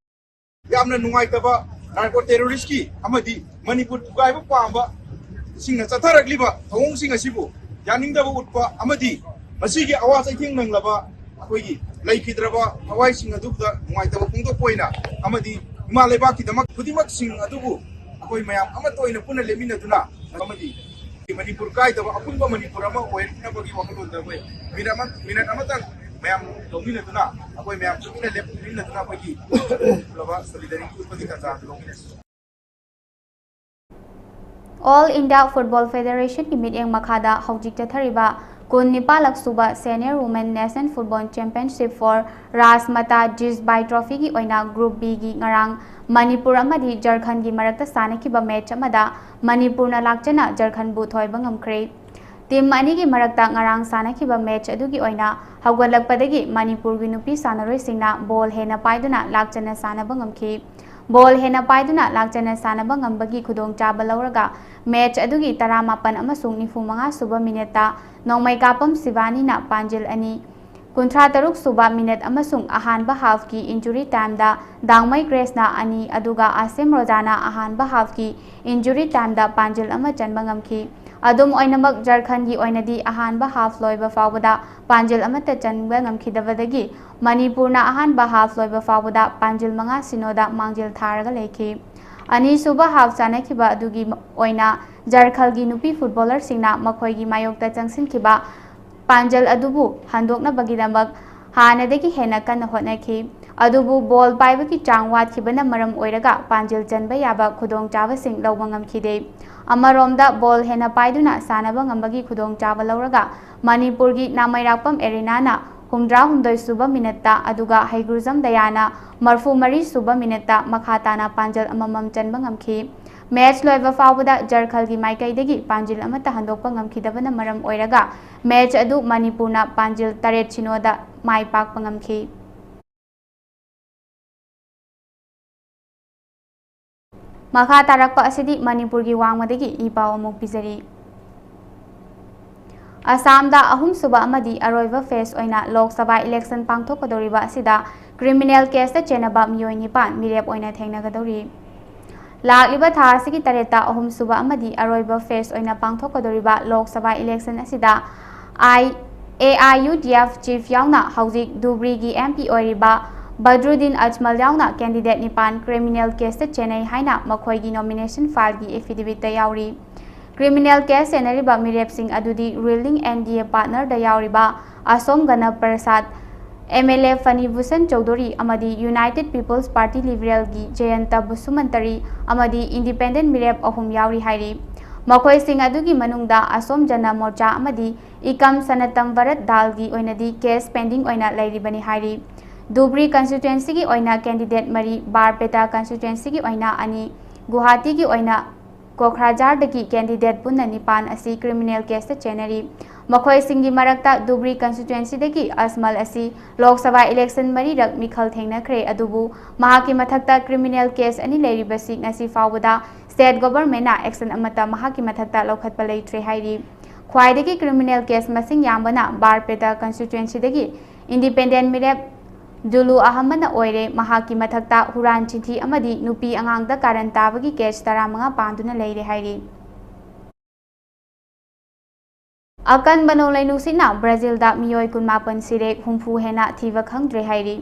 ꯌꯥꯝꯅ ꯅꯨꯡꯉꯥꯏꯇꯕ ꯅꯥꯔꯀꯣ ꯇꯦꯔꯣꯔꯤꯁꯀꯤ ꯑꯃꯗꯤ ꯃꯅꯤꯄꯨꯔ ꯊꯨꯒꯥꯏꯕ ꯄꯥꯝꯕꯁꯤꯡꯅ ꯆꯠꯊꯔꯛꯂꯤꯕ ꯊꯧꯑꯣꯡꯁꯤꯡ ꯑꯁꯤꯕꯨ ꯌꯥꯅꯤꯡꯗꯕ ꯎꯠꯄ ꯑꯃꯗꯤ ꯃꯁꯤꯒꯤ ꯑꯋꯥ ꯆꯩꯊꯦꯡ ꯅꯪꯂꯕ ꯑꯩꯈꯣꯏꯒꯤ ꯂꯩꯈꯤꯗ꯭ꯔꯕ ꯊꯋꯥꯏꯁꯤꯡ ꯑꯗꯨꯗ ꯅꯨꯡꯉꯥꯏꯇꯕ ꯐꯣꯡꯗꯣꯛꯄ ꯑꯣꯏꯅ ꯑꯃꯗꯤ ꯏꯃꯥ ꯂꯩꯕꯥꯛꯀꯤꯗꯃꯛ ꯈꯨꯗꯤꯡꯃꯛꯁꯤꯡ ꯑꯗꯨꯕꯨ ꯑꯩꯈꯣꯏ ꯃꯌꯥꯝ ꯑꯃꯠꯇ ꯑꯣꯏꯅ ꯄꯨꯟꯅ ꯂꯦꯞꯃꯤꯟꯅꯗꯨꯅ ꯑꯃꯗꯤ ꯃꯅꯤꯄꯨꯔ ꯀꯥꯏꯗꯕ ꯑꯄꯨꯟꯕ ꯃꯅꯤꯄꯨꯔ ꯑꯃ ꯑꯣꯏꯔꯛꯅꯕꯒꯤ ꯋꯥꯈꯜꯂꯣꯟꯗ ꯑꯩꯈꯣꯏ ꯃꯤꯅꯠ ꯑꯃ ꯃꯤꯅꯠ ꯑꯃꯇꯪ ꯃꯌꯥꯝ ꯂꯧꯃꯤꯟꯅꯗꯨꯅ ꯑꯩꯈꯣꯏ ꯃꯌꯥꯝ ꯇꯨꯃꯤꯟꯅ ꯂꯦꯞꯃꯤꯟꯅꯗꯨꯅ ꯑꯩꯈꯣꯏꯒꯤ ꯎꯠꯂꯕ solidarity ꯎꯠꯄꯒꯤ ꯇꯥꯟꯖꯥ ꯑꯗꯨ ꯂꯧꯃꯤꯟꯅꯁꯤ꯫ All India Football Federationꯒꯤ ꯃꯤꯠꯌꯦꯡ ꯃꯈꯥꯗ ꯍꯧꯖꯤꯛ ꯆꯠꯊꯔꯤꯕ ꯀꯨꯟꯅꯤꯄꯥꯜꯂꯛ ꯁꯨꯕ Senior Women National Football Championship for Rajmata Jisbai Trophyꯒꯤ ꯑꯣꯏꯅ Group Bꯒꯤ ꯉꯔꯥꯡ ꯃꯅꯤꯄꯨꯔ ꯑꯃꯗꯤ ꯖꯔꯈꯟꯒꯤ ꯃꯔꯛꯇ ꯁꯥꯟꯅꯈꯤꯕ ꯃꯦꯆ ꯑꯃꯗ ꯃꯅꯤꯄꯨꯔꯅ ꯂꯥꯛꯆꯅ ꯖꯔꯈꯟꯕꯨ ꯊꯣꯏꯕ ꯉꯝꯈ꯭ꯔꯦ꯫ ꯇꯤꯝ ꯑꯅꯤꯒꯤ ꯃꯔꯛꯇ ꯉꯔꯥꯡ ꯁꯥꯟꯅꯈꯤꯕ ꯃꯦꯆ ꯑꯗꯨꯒꯤ ꯑꯣꯏꯅ ꯍꯧꯒꯠꯂꯛꯄꯗꯒꯤ ꯃꯅꯤꯄꯨꯔꯒꯤ ꯅꯨꯄꯤ ꯁꯥꯟꯅꯔꯣꯏꯁꯤꯡꯅ ꯕꯣꯜ ꯍꯦꯟꯅ ꯄꯥꯏꯗꯨꯅ ꯂꯥꯛꯆꯅ ꯁꯥꯟꯅꯕ ꯉꯝꯈꯤ꯫ ꯕꯣꯜ ꯍꯦꯟꯅ ꯄꯥꯏꯗꯨꯅ ꯂꯥꯛꯆꯅ ꯁꯥꯟꯅꯕ ꯉꯝꯕꯒꯤ ꯈꯨꯗꯣꯡꯆꯥꯕ ꯂꯧꯔꯒ ꯃꯦꯆ ꯑꯗꯨꯒꯤ ꯇꯔꯥꯃꯥꯄꯟ ꯑꯃꯁꯨꯡ ꯅꯤꯐꯨꯃꯉꯥ ꯁꯨꯕ ꯃꯤꯅꯠꯇ ꯅꯣꯡꯃꯩꯀꯥꯄꯝ ꯁꯤꯕꯥꯅꯤꯅ ꯄꯥꯟꯖꯤꯜ ꯑꯅꯤ, ꯀꯨꯟꯊ꯭ꯔꯥ ꯇꯔꯨꯛ ꯁꯨꯕ ꯃꯤꯅꯠ ꯑꯃꯁꯨꯡ ꯑꯍꯥꯟꯕ ꯍꯥꯐꯀꯤ injury timeꯗ ꯗꯥꯡꯃꯩ ꯒ꯭ꯔꯦꯁꯅ ꯑꯅꯤ, ꯑꯗꯨꯒ ꯑꯁꯤꯝ ꯔꯣꯖꯥꯅ ꯑꯍꯥꯟꯕ ꯍꯥꯐꯀꯤ injury timeꯗ ꯄꯥꯟꯖꯤꯜ ꯑꯃ ꯆꯟꯕ ꯉꯝꯈꯤ꯫ ꯑꯗꯨꯝ ꯑꯣꯏꯅꯃꯛ, ꯖꯔꯈꯟꯒꯤ ꯑꯣꯏꯅꯗꯤ ꯑꯍꯥꯟꯕ ꯍꯥꯐ ꯂꯣꯏꯕ ꯐꯥꯎꯕꯗ ꯄꯥꯟꯖꯤꯜ ꯑꯃꯠꯇ ꯆꯟꯕ ꯉꯝꯈꯤꯗꯕꯗꯒꯤ ꯃꯅꯤꯄꯨꯔꯅ ꯑꯍꯥꯟꯕ ꯍꯥꯐ ꯂꯣꯏꯕ ꯐꯥꯎꯕꯗ ꯄꯥꯟꯖꯤꯜ ꯃꯉꯥ ꯁꯤꯅꯣꯗ ꯃꯥꯡꯖꯤꯜ ꯊꯥꯔꯒ ꯂꯩꯈꯤ꯫ ꯑꯅꯤꯁꯨꯕ ꯍꯥꯐ ꯁꯥꯟꯅꯈꯤꯕ ꯑꯗꯨꯒꯤ ꯑꯣꯏꯅ ꯖꯔꯈꯜꯒꯤ ꯅꯨꯄꯤ ꯐꯨꯠꯕꯣꯂꯔꯁꯤꯡꯅ ꯃꯈꯣꯏꯒꯤ ꯃꯥꯌꯣꯛꯇ ꯆꯪꯁꯤꯟꯈꯤꯕ ꯄꯥꯟꯖꯜ ꯑꯗꯨꯕꯨ ꯍꯟꯗꯣꯛꯅꯕꯒꯤꯗꯃꯛ ꯍꯥꯟꯅꯗꯒꯤ ꯍꯦꯟꯅ ꯀꯟꯅ ꯍꯣꯠꯅꯈꯤ꯫ ꯑꯗꯨꯕꯨ ꯕꯣꯜ ꯄꯥꯏꯕꯒꯤ ꯆꯥꯡ ꯋꯥꯠꯈꯤꯕꯅ ꯃꯔꯝ ꯑꯣꯏꯔꯒ ꯄꯥꯟꯖꯤꯜ ꯆꯟꯕ ꯌꯥꯕ ꯈꯨꯗꯣꯡꯆꯥꯕꯁꯤꯡ ꯂꯧꯕ ꯉꯝꯈꯤꯗꯦ꯫ ꯑꯃꯔꯣꯝꯗ ꯕꯣꯜ ꯍꯦꯟꯅ ꯄꯥꯏꯗꯨꯅ ꯁꯥꯟꯅꯕ ꯉꯝꯕꯒꯤ ꯈꯨꯗꯣꯡꯆꯥꯕ ꯂꯧꯔꯒ ꯃꯅꯤꯄꯨꯔꯒꯤ ꯅꯥꯃꯩꯔꯥꯛꯄꯝ ꯑꯦꯔꯤꯅꯥꯅ ꯍꯨꯝꯗ꯭ꯔꯥꯍꯨꯝꯗꯣꯏ ꯁꯨꯕ ꯃꯤꯅꯠꯇ, ꯑꯗꯨꯒ ꯍꯩꯒ꯭ꯔꯨꯖꯝ ꯗꯌꯥꯅ ꯃꯔꯐꯨ ꯃꯔꯤ ꯁꯨꯕ ꯃꯤꯅꯠꯇ ꯃꯈꯥ ꯇꯥꯅ ꯄꯥꯟꯖꯜ ꯑꯃꯃꯝ ꯆꯟꯕ ꯉꯝꯈꯤ꯫ ꯃꯦꯆ ꯂꯣꯏꯕ ꯐꯥꯎꯕꯗ ꯖꯔꯈꯜꯒꯤ ꯃꯥꯏꯀꯩꯗꯒꯤ ꯄꯥꯟꯖꯤꯜ ꯑꯃꯠꯇ ꯍꯟꯗꯣꯛꯄ ꯉꯝꯈꯤꯗꯕꯅ ꯃꯔꯝ ꯑꯣꯏꯔꯒ ꯃꯦꯆ ꯑꯗꯨ ꯃꯅꯤꯄꯨꯔꯅ ꯄꯥꯟꯖꯤꯜ ꯇꯔꯦꯠ ꯁꯤꯅꯣꯗ ꯃꯥꯏ ꯄꯥꯛꯄ ꯉꯝꯈꯤ꯫ ꯃꯈꯥ ꯇꯥꯔꯛꯄ ꯑꯁꯤꯗꯤ ꯃꯅꯤꯄꯨꯔꯒꯤ ꯋꯥꯡꯃꯗꯒꯤ ꯏ ꯄꯥꯎ ꯑꯃꯨꯛ ꯄꯤꯖꯔꯤ꯫ ꯑꯁꯥꯝꯗ ꯑꯍꯨꯝꯁꯨꯕ ꯑꯃꯗꯤ ꯑꯔꯣꯏꯕ ꯐꯦꯁ ꯑꯣꯏꯅ ꯂꯣꯛ ꯁꯚꯥ ꯏꯂꯦꯛꯁꯟ ꯄꯥꯡꯊꯣꯛꯀꯗꯧꯔꯤꯕ ꯑꯁꯤꯗ ꯀ꯭ꯔꯤꯃꯤꯅꯦꯜ ꯀꯦꯁꯇ ꯆꯦꯟꯅꯕ ꯃꯤꯑꯣꯏ ꯅꯤꯄꯥꯟ ꯃꯤꯔꯦꯞ ꯑꯣꯏꯅ ꯊꯦꯡꯅꯒꯗꯧꯔꯤ꯫ ꯂꯥꯛꯂꯤꯕ ꯊꯥ ꯑꯁꯤꯒꯤ ꯇꯔꯦꯠꯇ ꯑꯍꯨꯝꯁꯨꯕ ꯑꯃꯗꯤ ꯑꯔꯣꯏꯕ ꯐꯦꯁ ꯑꯣꯏꯅ ꯄꯥꯡꯊꯣꯛꯀꯗꯧꯔꯤꯕ ꯂꯣꯛ ꯁꯚꯥ ꯏꯂꯦꯛꯁꯟ ꯑꯁꯤꯗ I, A I U D F chief ꯌꯥꯎꯅ ꯍꯧꯖꯤꯛ ꯙꯨꯕ꯭ꯔꯤꯒꯤ ꯑꯦꯝ ꯄꯤ ꯑꯣꯏꯔꯤꯕ ꯕꯗ꯭ꯔꯨꯗꯤꯟ ꯑꯖꯃꯜ ꯌꯥꯎꯅ ꯀꯦꯟꯗꯤꯗꯦꯠ ꯅꯤꯄꯥꯟ ꯀ꯭ꯔꯤꯃꯤꯅꯦꯜ ꯀꯦꯁꯇ ꯆꯦꯟꯅꯩ ꯍꯥꯏꯅ ꯃꯈꯣꯏꯒꯤ ꯅꯣꯃꯤꯅꯦꯁꯟ ꯐꯥꯏꯜꯒꯤ ꯑꯦꯐꯤꯗꯦꯕꯤꯠꯇ ꯌꯥꯎꯔꯤ꯫ ꯀ꯭ꯔꯤꯃꯤꯅꯦꯜ ꯀꯦꯁ ꯆꯦꯟꯅꯔꯤꯕ ꯃꯤꯔꯦꯞꯁꯤꯡ ꯑꯗꯨꯗꯤ ꯔꯨꯂꯤꯡ ꯑꯦꯟ ꯗꯤ ꯑꯦ ꯄꯥꯔꯠꯅꯔꯗ ꯌꯥꯎꯔꯤꯕ ꯑꯁꯣꯝ ꯒꯅ ꯄ꯭ꯔꯁꯥꯗ, ꯑꯦꯝ ꯑꯦꯜ ꯑꯦ ꯐꯅꯤꯚꯨꯁꯟ ꯆꯧꯙꯨꯔꯤ ꯑꯃꯗꯤ ꯌꯨꯅꯥꯏꯇꯦꯗ ꯄꯤꯄꯜꯁ ꯄꯥꯔꯇꯤ ꯂꯤꯕꯔꯦꯜꯒꯤ ꯖꯌꯟꯇ ꯕꯁꯨꯃꯟꯇꯔꯤ ꯑꯃꯗꯤ ꯏꯟꯗꯤꯄꯦꯟꯗꯦꯟꯠ ꯃꯤꯔꯦꯞ ꯑꯍꯨꯝ ꯌꯥꯎꯔꯤ ꯍꯥꯏꯔꯤ꯫ ꯃꯈꯣꯏꯁꯤꯡ ꯑꯗꯨꯒꯤ ꯃꯅꯨꯡꯗ ꯑꯁꯣꯝ ꯖꯅ ꯃꯣꯔꯆꯥ ꯑꯃꯗꯤ ꯏꯀꯝ ꯁꯅꯇꯝ ꯚꯥꯔꯠ ꯗꯥꯜꯒꯤ ꯑꯣꯏꯅꯗꯤ ꯀꯦꯁ ꯄꯦꯟꯗꯤꯡ ꯑꯣꯏꯅ ꯂꯩꯔꯤꯕꯅꯤ ꯍꯥꯏꯔꯤ꯫ ꯙꯨꯕ꯭ꯔꯤ ꯀꯟꯁꯇꯤꯇ꯭ꯋꯦꯟꯁꯤꯒꯤ ꯑꯣꯏꯅ ꯀꯦꯟꯗꯤꯗꯦꯠ ꯃꯔꯤ, ꯕꯥꯔꯄꯦꯇꯥ ꯀꯟꯁꯇꯤꯇ꯭ꯋꯦꯟꯁꯤꯒꯤ ꯑꯣꯏꯅ ꯑꯅꯤ, ꯒꯨꯋꯥꯍꯥꯇꯤꯒꯤ ꯑꯣꯏꯅ ꯀꯣꯈ꯭ꯔꯥꯖꯥꯔꯗꯒꯤ ꯀꯦꯟꯗꯤꯗꯦꯠ ꯄꯨꯟꯅ ꯅꯤꯄꯥꯟ ꯑꯁꯤ ꯀ꯭ꯔꯤꯃꯤꯅꯦꯜ ꯀꯦꯁꯇ ꯆꯦꯟꯅꯔꯤ꯫ ꯃꯈꯣꯏꯁꯤꯡꯒꯤ ꯃꯔꯛꯇ ꯙꯨꯕ꯭ꯔꯤ ꯀꯟꯁꯇꯤꯇ꯭ꯋꯦꯟꯁꯤꯗꯒꯤ ꯑꯖꯃꯜ ꯑꯁꯤ ꯂꯣꯛ ꯁꯚꯥ ꯏꯂꯦꯛꯁꯟ ꯃꯔꯤꯔꯛ ꯃꯤꯈꯜ ꯊꯦꯡꯅꯈ꯭ꯔꯦ, ꯑꯗꯨꯕꯨ ꯃꯍꯥꯛꯀꯤ ꯃꯊꯛꯇ ꯀ꯭ꯔꯤꯃꯤꯅꯦꯜ ꯀꯦꯁ ꯑꯅꯤ ꯂꯩꯔꯤꯕꯁꯤ ꯉꯁꯤ ꯐꯥꯎꯕꯗ ꯁ꯭ꯇꯦꯠ ꯒꯣꯚꯔꯟꯃꯦꯟꯠꯅ ꯑꯦꯛꯁꯟ ꯑꯃꯠꯇ ꯃꯍꯥꯛꯀꯤ ꯃꯊꯛꯇ ꯂꯧꯈꯠꯄ ꯂꯩꯇ꯭ꯔꯦ ꯍꯥꯏꯔꯤ꯫ ꯈ꯭ꯋꯥꯏꯗꯒꯤ ꯀ꯭ꯔꯤꯃꯤꯅꯦꯜ ꯀꯦꯁ ꯃꯁꯤꯡ ꯌꯥꯝꯕꯅ ꯕꯥꯔꯄꯦꯇꯥ ꯀꯟꯁꯇꯤꯇ꯭ꯋꯦꯟꯁꯤꯗꯒꯤ ꯏꯟꯗꯤꯄꯦꯟꯗꯦꯟꯠ ꯃꯤꯔꯦꯞ ꯖꯨꯂꯨ ꯑꯍꯃꯗꯅ ꯑꯣꯏꯔꯦ꯫ ꯃꯍꯥꯛꯀꯤ ꯃꯊꯛꯇ ꯍꯨꯔꯥꯟ ꯆꯤꯟꯊꯤ ꯑꯃꯗꯤ ꯅꯨꯄꯤ ꯑꯉꯥꯡꯗ ꯀꯥꯔꯟ ꯇꯥꯕꯒꯤ ꯀꯦꯁ ꯇꯔꯥꯃꯉꯥ ꯄꯥꯟꯗꯨꯅ ꯂꯩꯔꯦ ꯍꯥꯏꯔꯤ꯫ ꯑꯀꯟꯕ ꯅꯣꯡꯂꯩ ꯅꯨꯡꯁꯤꯠꯅ ꯕ꯭ꯔꯥꯖꯤꯜꯗ ꯃꯤꯑꯣꯏ ꯀꯨꯟꯃꯥꯄꯟ ꯁꯤꯔꯦ, ꯍꯨꯝꯐꯨ ꯍꯦꯟꯅ ꯊꯤꯕ ꯈꯪꯗ꯭ꯔꯦ ꯍꯥꯏꯔꯤ꯫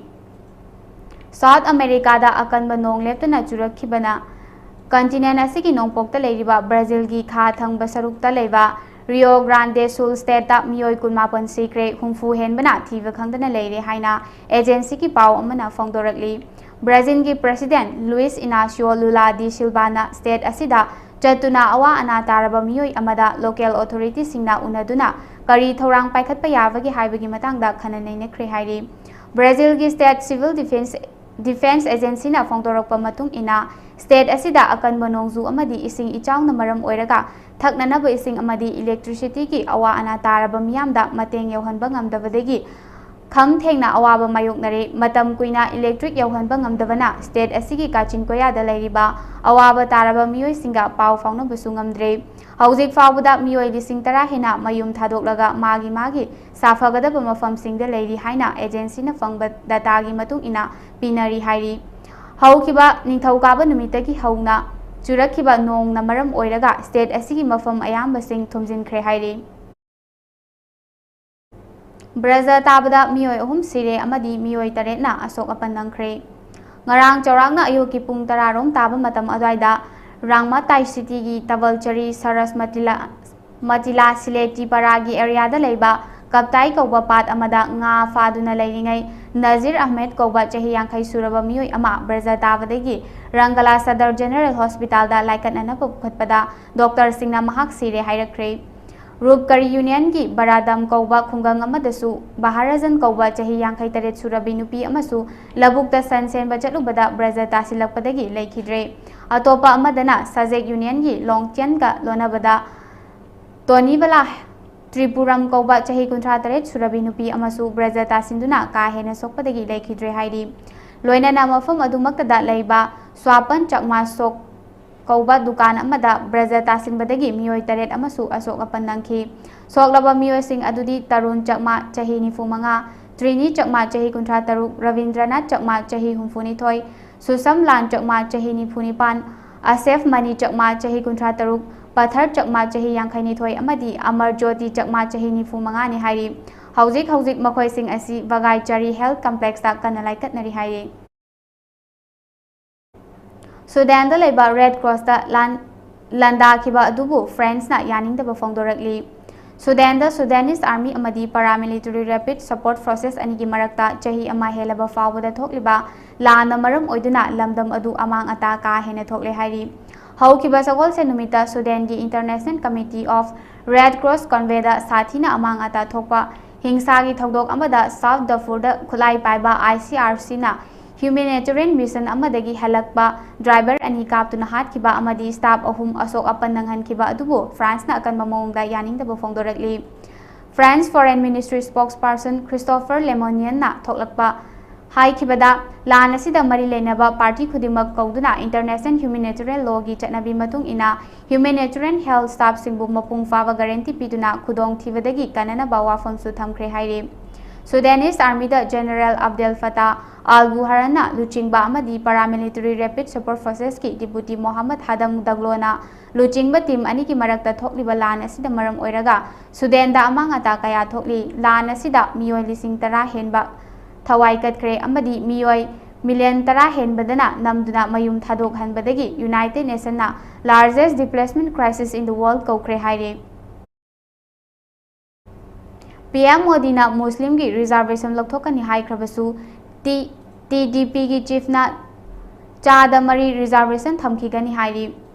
ꯁꯥꯎꯠ ꯑꯃꯦꯔꯤꯀꯥꯗ ꯑꯀꯟꯕ ꯅꯣꯡ ꯂꯦꯞꯇꯅ ꯆꯨꯔꯛꯈꯤꯕꯅ ꯀꯟꯇꯤꯅꯦꯟ ꯑꯁꯤꯒꯤ ꯅꯣꯡꯄꯣꯛꯇ ꯂꯩꯔꯤꯕ ꯕ꯭ꯔꯥꯖꯤꯜꯒꯤ ꯈꯥ ꯊꯪꯕ ꯁꯔꯨꯛꯇ ꯂꯩꯕ ꯔꯤꯑꯣ ꯒ꯭ꯔꯥꯟꯗꯦ ꯁꯨꯜ ꯁ꯭ꯇꯦꯠꯇ ꯃꯤꯑꯣꯏ ꯀꯨꯟꯃꯥꯄꯟ ꯁꯤꯈ꯭ꯔꯦ, ꯍꯨꯝꯐꯨ ꯍꯦꯟꯕꯅ ꯊꯤꯕ ꯈꯪꯗꯅ ꯂꯩꯔꯦ ꯍꯥꯏꯅ ꯑꯦꯖꯦꯟꯁꯤꯒꯤ ꯄꯥꯎ ꯑꯃꯅ ꯐꯣꯡꯗꯣꯔꯛꯂꯤ꯫ ꯕ꯭ꯔꯥꯖꯤꯜꯒꯤ ꯄ꯭ꯔꯦꯁꯤꯗꯦꯟꯠ ꯂꯨꯏꯁ ꯏꯅꯥꯁꯤꯌꯣ ꯂꯨꯂꯥ ꯗꯤ ꯁꯤꯜꯚꯥꯅ ꯁ꯭ꯇꯦꯠ ꯑꯁꯤꯗ ꯆꯠꯇꯨꯅ ꯑꯋꯥ ꯑꯅꯥ ꯇꯥꯔꯕ ꯃꯤꯑꯣꯏ ꯑꯃꯗ ꯂꯣꯀꯦꯜ ꯑꯣꯊꯣꯔꯤꯇꯤꯁꯤꯡꯅ ꯎꯅꯗꯨꯅ ꯀꯔꯤ ꯊꯧꯔꯥꯡ ꯄꯥꯏꯈꯠꯄ ꯌꯥꯕꯒꯦ ꯍꯥꯏꯕꯒꯤ ꯃꯇꯥꯡꯗ ꯈꯟꯅ ꯅꯩꯅꯈ꯭ꯔꯦ ꯍꯥꯏꯔꯤ꯫ ꯕ꯭ꯔꯥꯖꯤꯜꯒꯤ ꯁ꯭ꯇꯦꯠ ꯁꯤꯚꯤꯜ ꯗꯤꯐꯦꯟꯁ, ꯗꯤꯐꯦꯟꯁ ꯑꯦꯖꯦꯟꯁꯤꯅ ꯐꯣꯡꯗꯣꯔꯛꯄ ꯃꯇꯨꯡ ꯏꯟꯅ, ꯁ꯭ꯇꯦꯠ ꯑꯁꯤꯗ ꯑꯀꯟꯕ ꯅꯣꯡꯖꯨ ꯑꯃꯗꯤ ꯏꯁꯤꯡ ꯏꯆꯥꯎꯅ ꯃꯔꯝ ꯑꯣꯏꯔꯒ ꯊꯛꯅꯅꯕ ꯏꯁꯤꯡ ꯑꯃꯗꯤ ꯏꯂꯦꯛꯇ꯭ꯔꯤꯁꯤꯇꯤꯒꯤ ꯑꯋꯥ ꯑꯅꯥ ꯇꯥꯔꯕ ꯃꯤꯌꯥꯝꯗ ꯃꯇꯦꯡ ꯌꯧꯍꯟꯕ ꯉꯝꯗꯕꯗꯒꯤ ꯈꯝ ꯊꯦꯡꯅ ꯑꯋꯥꯕ ꯃꯥꯌꯣꯛꯅꯔꯦ꯫ ꯃꯇꯝ ꯀꯨꯏꯅ electric ꯌꯧꯍꯟꯕ ꯉꯝꯗꯕꯅ state ꯑꯁꯤꯒꯤ ꯀꯥꯆꯤꯟ ꯀꯣꯌꯥꯗ ꯂꯩꯔꯤꯕ ꯑꯋꯥꯕ ꯇꯥꯔꯕ ꯃꯤꯑꯣꯏꯁꯤꯡꯒ ꯄꯥꯎ ꯐꯥꯎꯅꯕꯁꯨ ꯉꯝꯗ꯭ꯔꯦ꯫ ꯍꯧꯖꯤꯛ ꯐꯥꯎꯕꯗ ꯃꯤꯑꯣꯏ ꯂꯤꯁꯤꯡ ꯇꯔꯥ ꯍꯦꯟꯅ ꯃꯌꯨꯝ ꯊꯥꯗꯣꯛꯂꯒ ꯃꯥꯒꯤ ꯃꯥꯒꯤ ꯁꯥꯐꯒꯗꯕ ꯃꯐꯝꯁꯤꯡꯗ ꯂꯩꯔꯤ ꯍꯥꯏꯅ agencyꯅ ꯐꯪꯕ dataꯒꯤ ꯃꯇꯨꯡ ꯏꯟꯅ ꯄꯤꯅꯔꯤ ꯍꯥꯏꯔꯤ꯫ ꯍꯧꯈꯤꯕ ꯅꯤꯡꯊꯧꯀꯥꯕ ꯅꯨꯃꯤꯠꯇꯒꯤ ꯍꯧꯅ ꯆꯨꯔꯛꯈꯤꯕ ꯅꯣꯡꯅ ꯃꯔꯝ ꯑꯣꯏꯔꯒ state ꯑꯁꯤꯒꯤ ꯃꯐꯝ ꯑꯌꯥꯝꯕꯁꯤꯡ ꯊꯨꯝꯖꯤꯟꯈ꯭ꯔꯦ ꯍꯥꯏꯔꯤ꯫ ꯕ꯭ꯔꯖ ꯇꯥꯕꯗ ꯃꯤꯑꯣꯏ ꯑꯍꯨꯝ ꯁꯤꯔꯦ ꯑꯃꯗꯤ ꯃꯤꯑꯣꯏ ꯇꯔꯦꯠꯅ ꯑꯁꯣꯛ ꯑꯄꯟ ꯅꯪꯈ꯭ꯔꯦ꯫ ꯉꯔꯥꯡ ꯆꯥꯎꯔꯥꯛꯅ ꯑꯌꯨꯛꯀꯤ ꯄꯨꯡ ꯇꯔꯥ ꯔꯣꯝ ꯇꯥꯕ ꯃꯇꯝ ꯑꯗꯨꯋꯥꯏꯗ ꯔꯥꯡꯃꯇꯥꯏ cityꯒꯤ ꯇꯕꯜꯆꯔꯤ ꯁꯔꯁ ꯃꯇꯤꯂꯥ, ꯃꯇꯤꯂꯥ ꯁꯤꯂꯦꯇꯤ ꯄꯔꯥꯒꯤ areaꯗ ꯂꯩꯕ ꯀꯞꯇꯥꯏ ꯀꯧꯕ ꯄꯥꯠ ꯑꯃꯗ ꯉꯥ ꯐꯥꯗꯨꯅ ꯂꯩꯔꯤꯉꯩ ꯅꯖꯤꯔ ꯑꯍꯃꯦꯗ ꯀꯧꯕ ꯆꯍꯤ ꯌꯥꯡꯈꯩ ꯁꯨꯔꯕ ꯃꯤꯑꯣꯏ ꯑꯃ ꯕ꯭ꯔꯖ ꯇꯥꯕꯗꯒꯤ ꯔꯪꯒꯂꯥ ꯁꯗꯔ ꯖꯦꯅꯔꯦꯜ ꯍꯣꯁꯄꯤꯇꯥꯜꯗ ꯂꯥꯏꯀꯠꯅꯅꯕ ꯄꯨꯈꯠꯄꯗ doctorꯁꯤꯡꯅ ꯃꯍꯥꯛ ꯁꯤꯔꯦ ꯍꯥꯏꯔꯛꯈ꯭ꯔꯦ꯫ ꯔꯨꯞꯀꯔꯤ unionꯒꯤ ꯕꯔꯥꯗꯝ ꯀꯧꯕ ꯈꯨꯡꯒꯪ ꯑꯃꯗꯁꯨ ꯕꯍꯥꯔꯖꯟ ꯀꯧꯕ ꯆꯍꯤ ꯌꯥꯡꯈꯩ ꯇꯔꯦꯠ ꯁꯨꯔꯕꯤ ꯅꯨꯄꯤ ꯑꯃꯁꯨ ꯂꯧꯕꯨꯛꯇ ꯁꯟ ꯁꯦꯟꯕ ꯆꯠꯂꯨꯕꯗ ꯕ꯭ꯔꯖ ꯇꯥꯁꯤꯜꯂꯛꯄꯗꯒꯤ ꯂꯩꯈꯤꯗ꯭ꯔꯦ꯫ ꯑꯇꯣꯞꯄ ꯑꯃꯗꯅ ꯁꯖꯦꯛ unionꯒꯤ ꯂꯣꯡꯆꯦꯟꯒ ꯂꯣꯟꯅꯕꯗ ꯇꯣꯅꯤꯕꯂꯥ ꯇ꯭ꯔꯤꯄꯨꯔꯝ ꯀꯧꯕ ꯆꯍꯤ ꯀꯨꯟꯊ꯭ꯔꯥ ꯇꯔꯦꯠ ꯁꯨꯔꯕꯤ ꯅꯨꯄꯤ ꯑꯃꯁꯨ ꯕ꯭ꯔꯖ ꯇꯥꯁꯤꯟꯗꯨꯅ ꯀꯥ ꯍꯦꯟꯅ ꯁꯣꯛꯄꯗꯒꯤ ꯂꯩꯈꯤꯗ꯭ꯔꯦ ꯍꯥꯏꯔꯤ꯫ ꯂꯣꯏꯅꯅ ꯃꯐꯝ ꯑꯗꯨꯃꯛꯇꯗ ꯂꯩꯕ ꯁ꯭ꯋꯥꯄꯟ ꯆꯛꯃꯥ ꯁꯣꯛ ꯀꯧꯕ ꯗꯨꯀꯥꯟ ꯑꯃꯗ ꯕ꯭ꯔꯖ ꯇꯥꯁꯤꯟꯕꯗꯒꯤ ꯃꯤꯑꯣꯏ ꯇꯔꯦꯠ ꯑꯃꯁꯨ ꯑꯁꯣꯛ ꯑꯄꯟ ꯅꯪꯈꯤ꯫ ꯁꯣꯛꯂꯕ ꯃꯤꯑꯣꯏꯁꯤꯡ ꯑꯗꯨꯗꯤ ꯇꯔꯨꯟ ꯆꯛꯃꯥ, ꯆꯍꯤ ꯅꯤꯐꯨ ꯃꯉꯥ, ꯇ꯭ꯔꯤꯅꯤ ꯆꯛꯃꯥ, ꯆꯍꯤ ꯀꯨꯟꯊ꯭ꯔꯥ ꯇꯔꯨꯛ, ꯔꯕꯤꯟꯗ꯭ꯔꯅꯥꯊ ꯆꯛꯃꯥ, ꯆꯍꯤ ꯍꯨꯝꯐꯨ ꯅꯤꯊꯣꯏ, ꯁꯨꯁꯝ ꯂꯥꯟ ꯆꯛꯃꯥ, ꯆꯍꯤ ꯅꯤꯐꯨ ꯅꯤꯄꯥꯟ, ꯑꯁꯦꯐ ꯃꯅꯤ ꯆꯛꯃꯥ, ꯆꯍꯤ ꯀꯨꯟꯊ꯭ꯔꯥ ꯇꯔꯨꯛ, ꯄꯊꯔ ꯆꯛꯃꯥ, ꯆꯍꯤ ꯌꯥꯡꯈꯩ ꯅꯤꯊꯣꯏ, ꯑꯃꯗꯤ ꯑꯃꯔ ꯖꯣꯇꯤ ꯆꯛꯃꯥ, ꯆꯍꯤ ꯅꯤꯐꯨ ꯃꯉꯥꯅꯤ ꯍꯥꯏꯔꯤ꯫ ꯍꯧꯖꯤꯛ ꯍꯧꯖꯤꯛ ꯃꯈꯣꯏꯁꯤꯡ ꯑꯁꯤ ꯕꯒꯥꯏꯆꯥꯔꯤ health complexꯇ ꯀꯟꯅ ꯂꯥꯏꯀꯠꯅꯔꯤ ꯍꯥꯏꯔꯤ꯫ ꯁꯨꯗꯥꯟꯗ ꯂꯩꯕ Red Crossꯇ ꯂꯥꯟ-, ꯂꯥꯟꯗꯥꯈꯤꯕ ꯑꯗꯨꯕꯨ ꯐ꯭ꯔꯥꯟꯁꯅ ꯌꯥꯅꯤꯡꯗꯕ ꯐꯣꯡꯗꯣꯔꯛꯂꯤ꯫ ꯁꯨꯗꯥꯟꯗ Sudanese Army ꯑꯃꯗꯤ paramilitary Rapid Support Forces ꯑꯅꯤꯒꯤ ꯃꯔꯛꯇ ꯆꯍꯤ ꯑꯃ ꯍꯦꯜꯂꯕ ꯐꯥꯎꯕꯗ ꯊꯣꯛꯂꯤꯕ ꯂꯥꯟꯅ ꯃꯔꯝ ꯑꯣꯏꯗꯨꯅ ꯂꯝꯗꯝ ꯑꯗꯨ ꯑꯃꯥꯡ ꯑꯇꯥ ꯀꯥ ꯍꯦꯟꯅ ꯊꯣꯛꯂꯦ ꯍꯥꯏꯔꯤ꯫ ꯍꯧꯈꯤꯕ ꯁꯒꯣꯜꯁꯦꯟ ꯅꯨꯃꯤꯠꯇ ꯁꯨꯗꯥꯟꯒꯤ International Committee of Red Cross convoyꯗ ꯁꯥꯊꯤꯅ ꯑꯃꯥꯡ ꯑꯇꯥ ꯊꯣꯛꯄ ꯍꯤꯡꯁꯥꯒꯤ ꯊꯧꯗꯣꯛ ꯑꯃꯗ South Darfurꯗ ꯈꯨꯠꯂꯥꯏ ꯄꯥꯏꯕ ICRCꯅ humanitarian mission ꯑꯃꯗꯒꯤ ꯍꯜꯂꯛꯄ driver ꯑꯅꯤ ꯀꯥꯞꯇꯨꯅ ꯍꯥꯠꯈꯤꯕ ꯑꯃꯗꯤ staff ꯑꯍꯨꯝ ꯑꯁꯣꯛ ꯑꯄꯟ ꯅꯪꯍꯟꯈꯤꯕ ꯑꯗꯨꯕꯨ ꯐ꯭ꯔꯥꯟꯁꯅ ꯑꯀꯟꯕ ꯃꯑꯣꯡꯗ ꯌꯥꯅꯤꯡꯗꯕ ꯐꯣꯡꯗꯣꯔꯛꯂꯤ꯫ French Foreign Ministry spokesperson Christopher Lemonnier-ꯅ ꯊꯣꯛꯂꯛꯄ ꯍꯥꯏꯈꯤꯕꯗ, ꯂꯥꯟ ꯑꯁꯤꯗ ꯃꯔꯤ ꯂꯩꯅꯕ party ꯈꯨꯗꯤꯡꯃꯛ ꯀꯧꯗꯨꯅ international humanitarian law-ꯒꯤ ꯆꯠꯅꯕꯤ ꯃꯇꯨꯡ ꯏꯟꯅ humanitarian health staff-ꯁꯤꯡꯕꯨ ꯃꯄꯨꯡ ꯐꯥꯕ guarantee ꯄꯤꯗꯨꯅ ꯈꯨꯗꯣꯡꯊꯤꯕꯗꯒꯤ ꯀꯟꯅꯅꯕ ꯋꯥꯐꯝꯁꯨ ꯊꯝꯈ꯭ꯔꯦ ꯍꯥꯏꯔꯤ꯫ Sudanese Army-ꯗ General Abdel Fattah al-Burhan-ꯅ ꯂꯨꯆꯤꯡꯕ ꯑꯃꯗꯤ paramilitary Rapid Support Forces-ꯀꯤ Deputy Mohammad Hamdan Daglo-ꯅ ꯂꯨꯆꯤꯡꯕ team ꯑꯅꯤꯒꯤ ꯃꯔꯛꯇ ꯊꯣꯛꯂꯤꯕ ꯂꯥꯟ ꯑꯁꯤꯗ ꯃꯔꯝ ꯑꯣꯏꯔꯒ ꯁꯨꯗꯦꯟꯗ ꯑꯃꯥꯡ ꯑꯇꯥ ꯀꯌꯥ ꯊꯣꯛꯂꯤ꯫ ꯂꯥꯟ ꯑꯁꯤꯗ ꯃꯤꯑꯣꯏ ꯂꯤꯁꯤꯡ ꯇꯔꯥ ꯍꯦꯟꯕ ꯊꯋꯥꯏ ꯀꯠꯈ꯭ꯔꯦ ꯑꯃꯗꯤ ꯃꯤꯑꯣꯏ million ꯇꯔꯥ ꯍꯦꯟꯕꯗꯅ ꯅꯝꯗꯨꯅ ꯃꯌꯨꯝ ꯊꯥꯗꯣꯛꯍꯟꯕꯗꯒꯤ United Nation-ꯅ largest displacement crisis in the world ꯀꯧꯈ꯭ꯔꯦ ꯍꯥꯏꯔꯦ꯫ ꯄꯤ ꯑꯦꯝ ꯃꯣꯗꯤꯅ ꯃꯨꯁꯂꯤꯝꯒꯤ reservation ꯂꯧꯊꯣꯛꯀꯅꯤ ꯍꯥꯏꯈ꯭ꯔꯕꯁꯨ, ꯇꯤ-, ꯇꯤ ꯗꯤ ꯄꯤꯒꯤ chief-ꯅ ꯆꯥꯗ ꯃꯔꯤ reservation ꯊꯝꯈꯤꯒꯅꯤ ꯍꯥꯏꯔꯤ꯫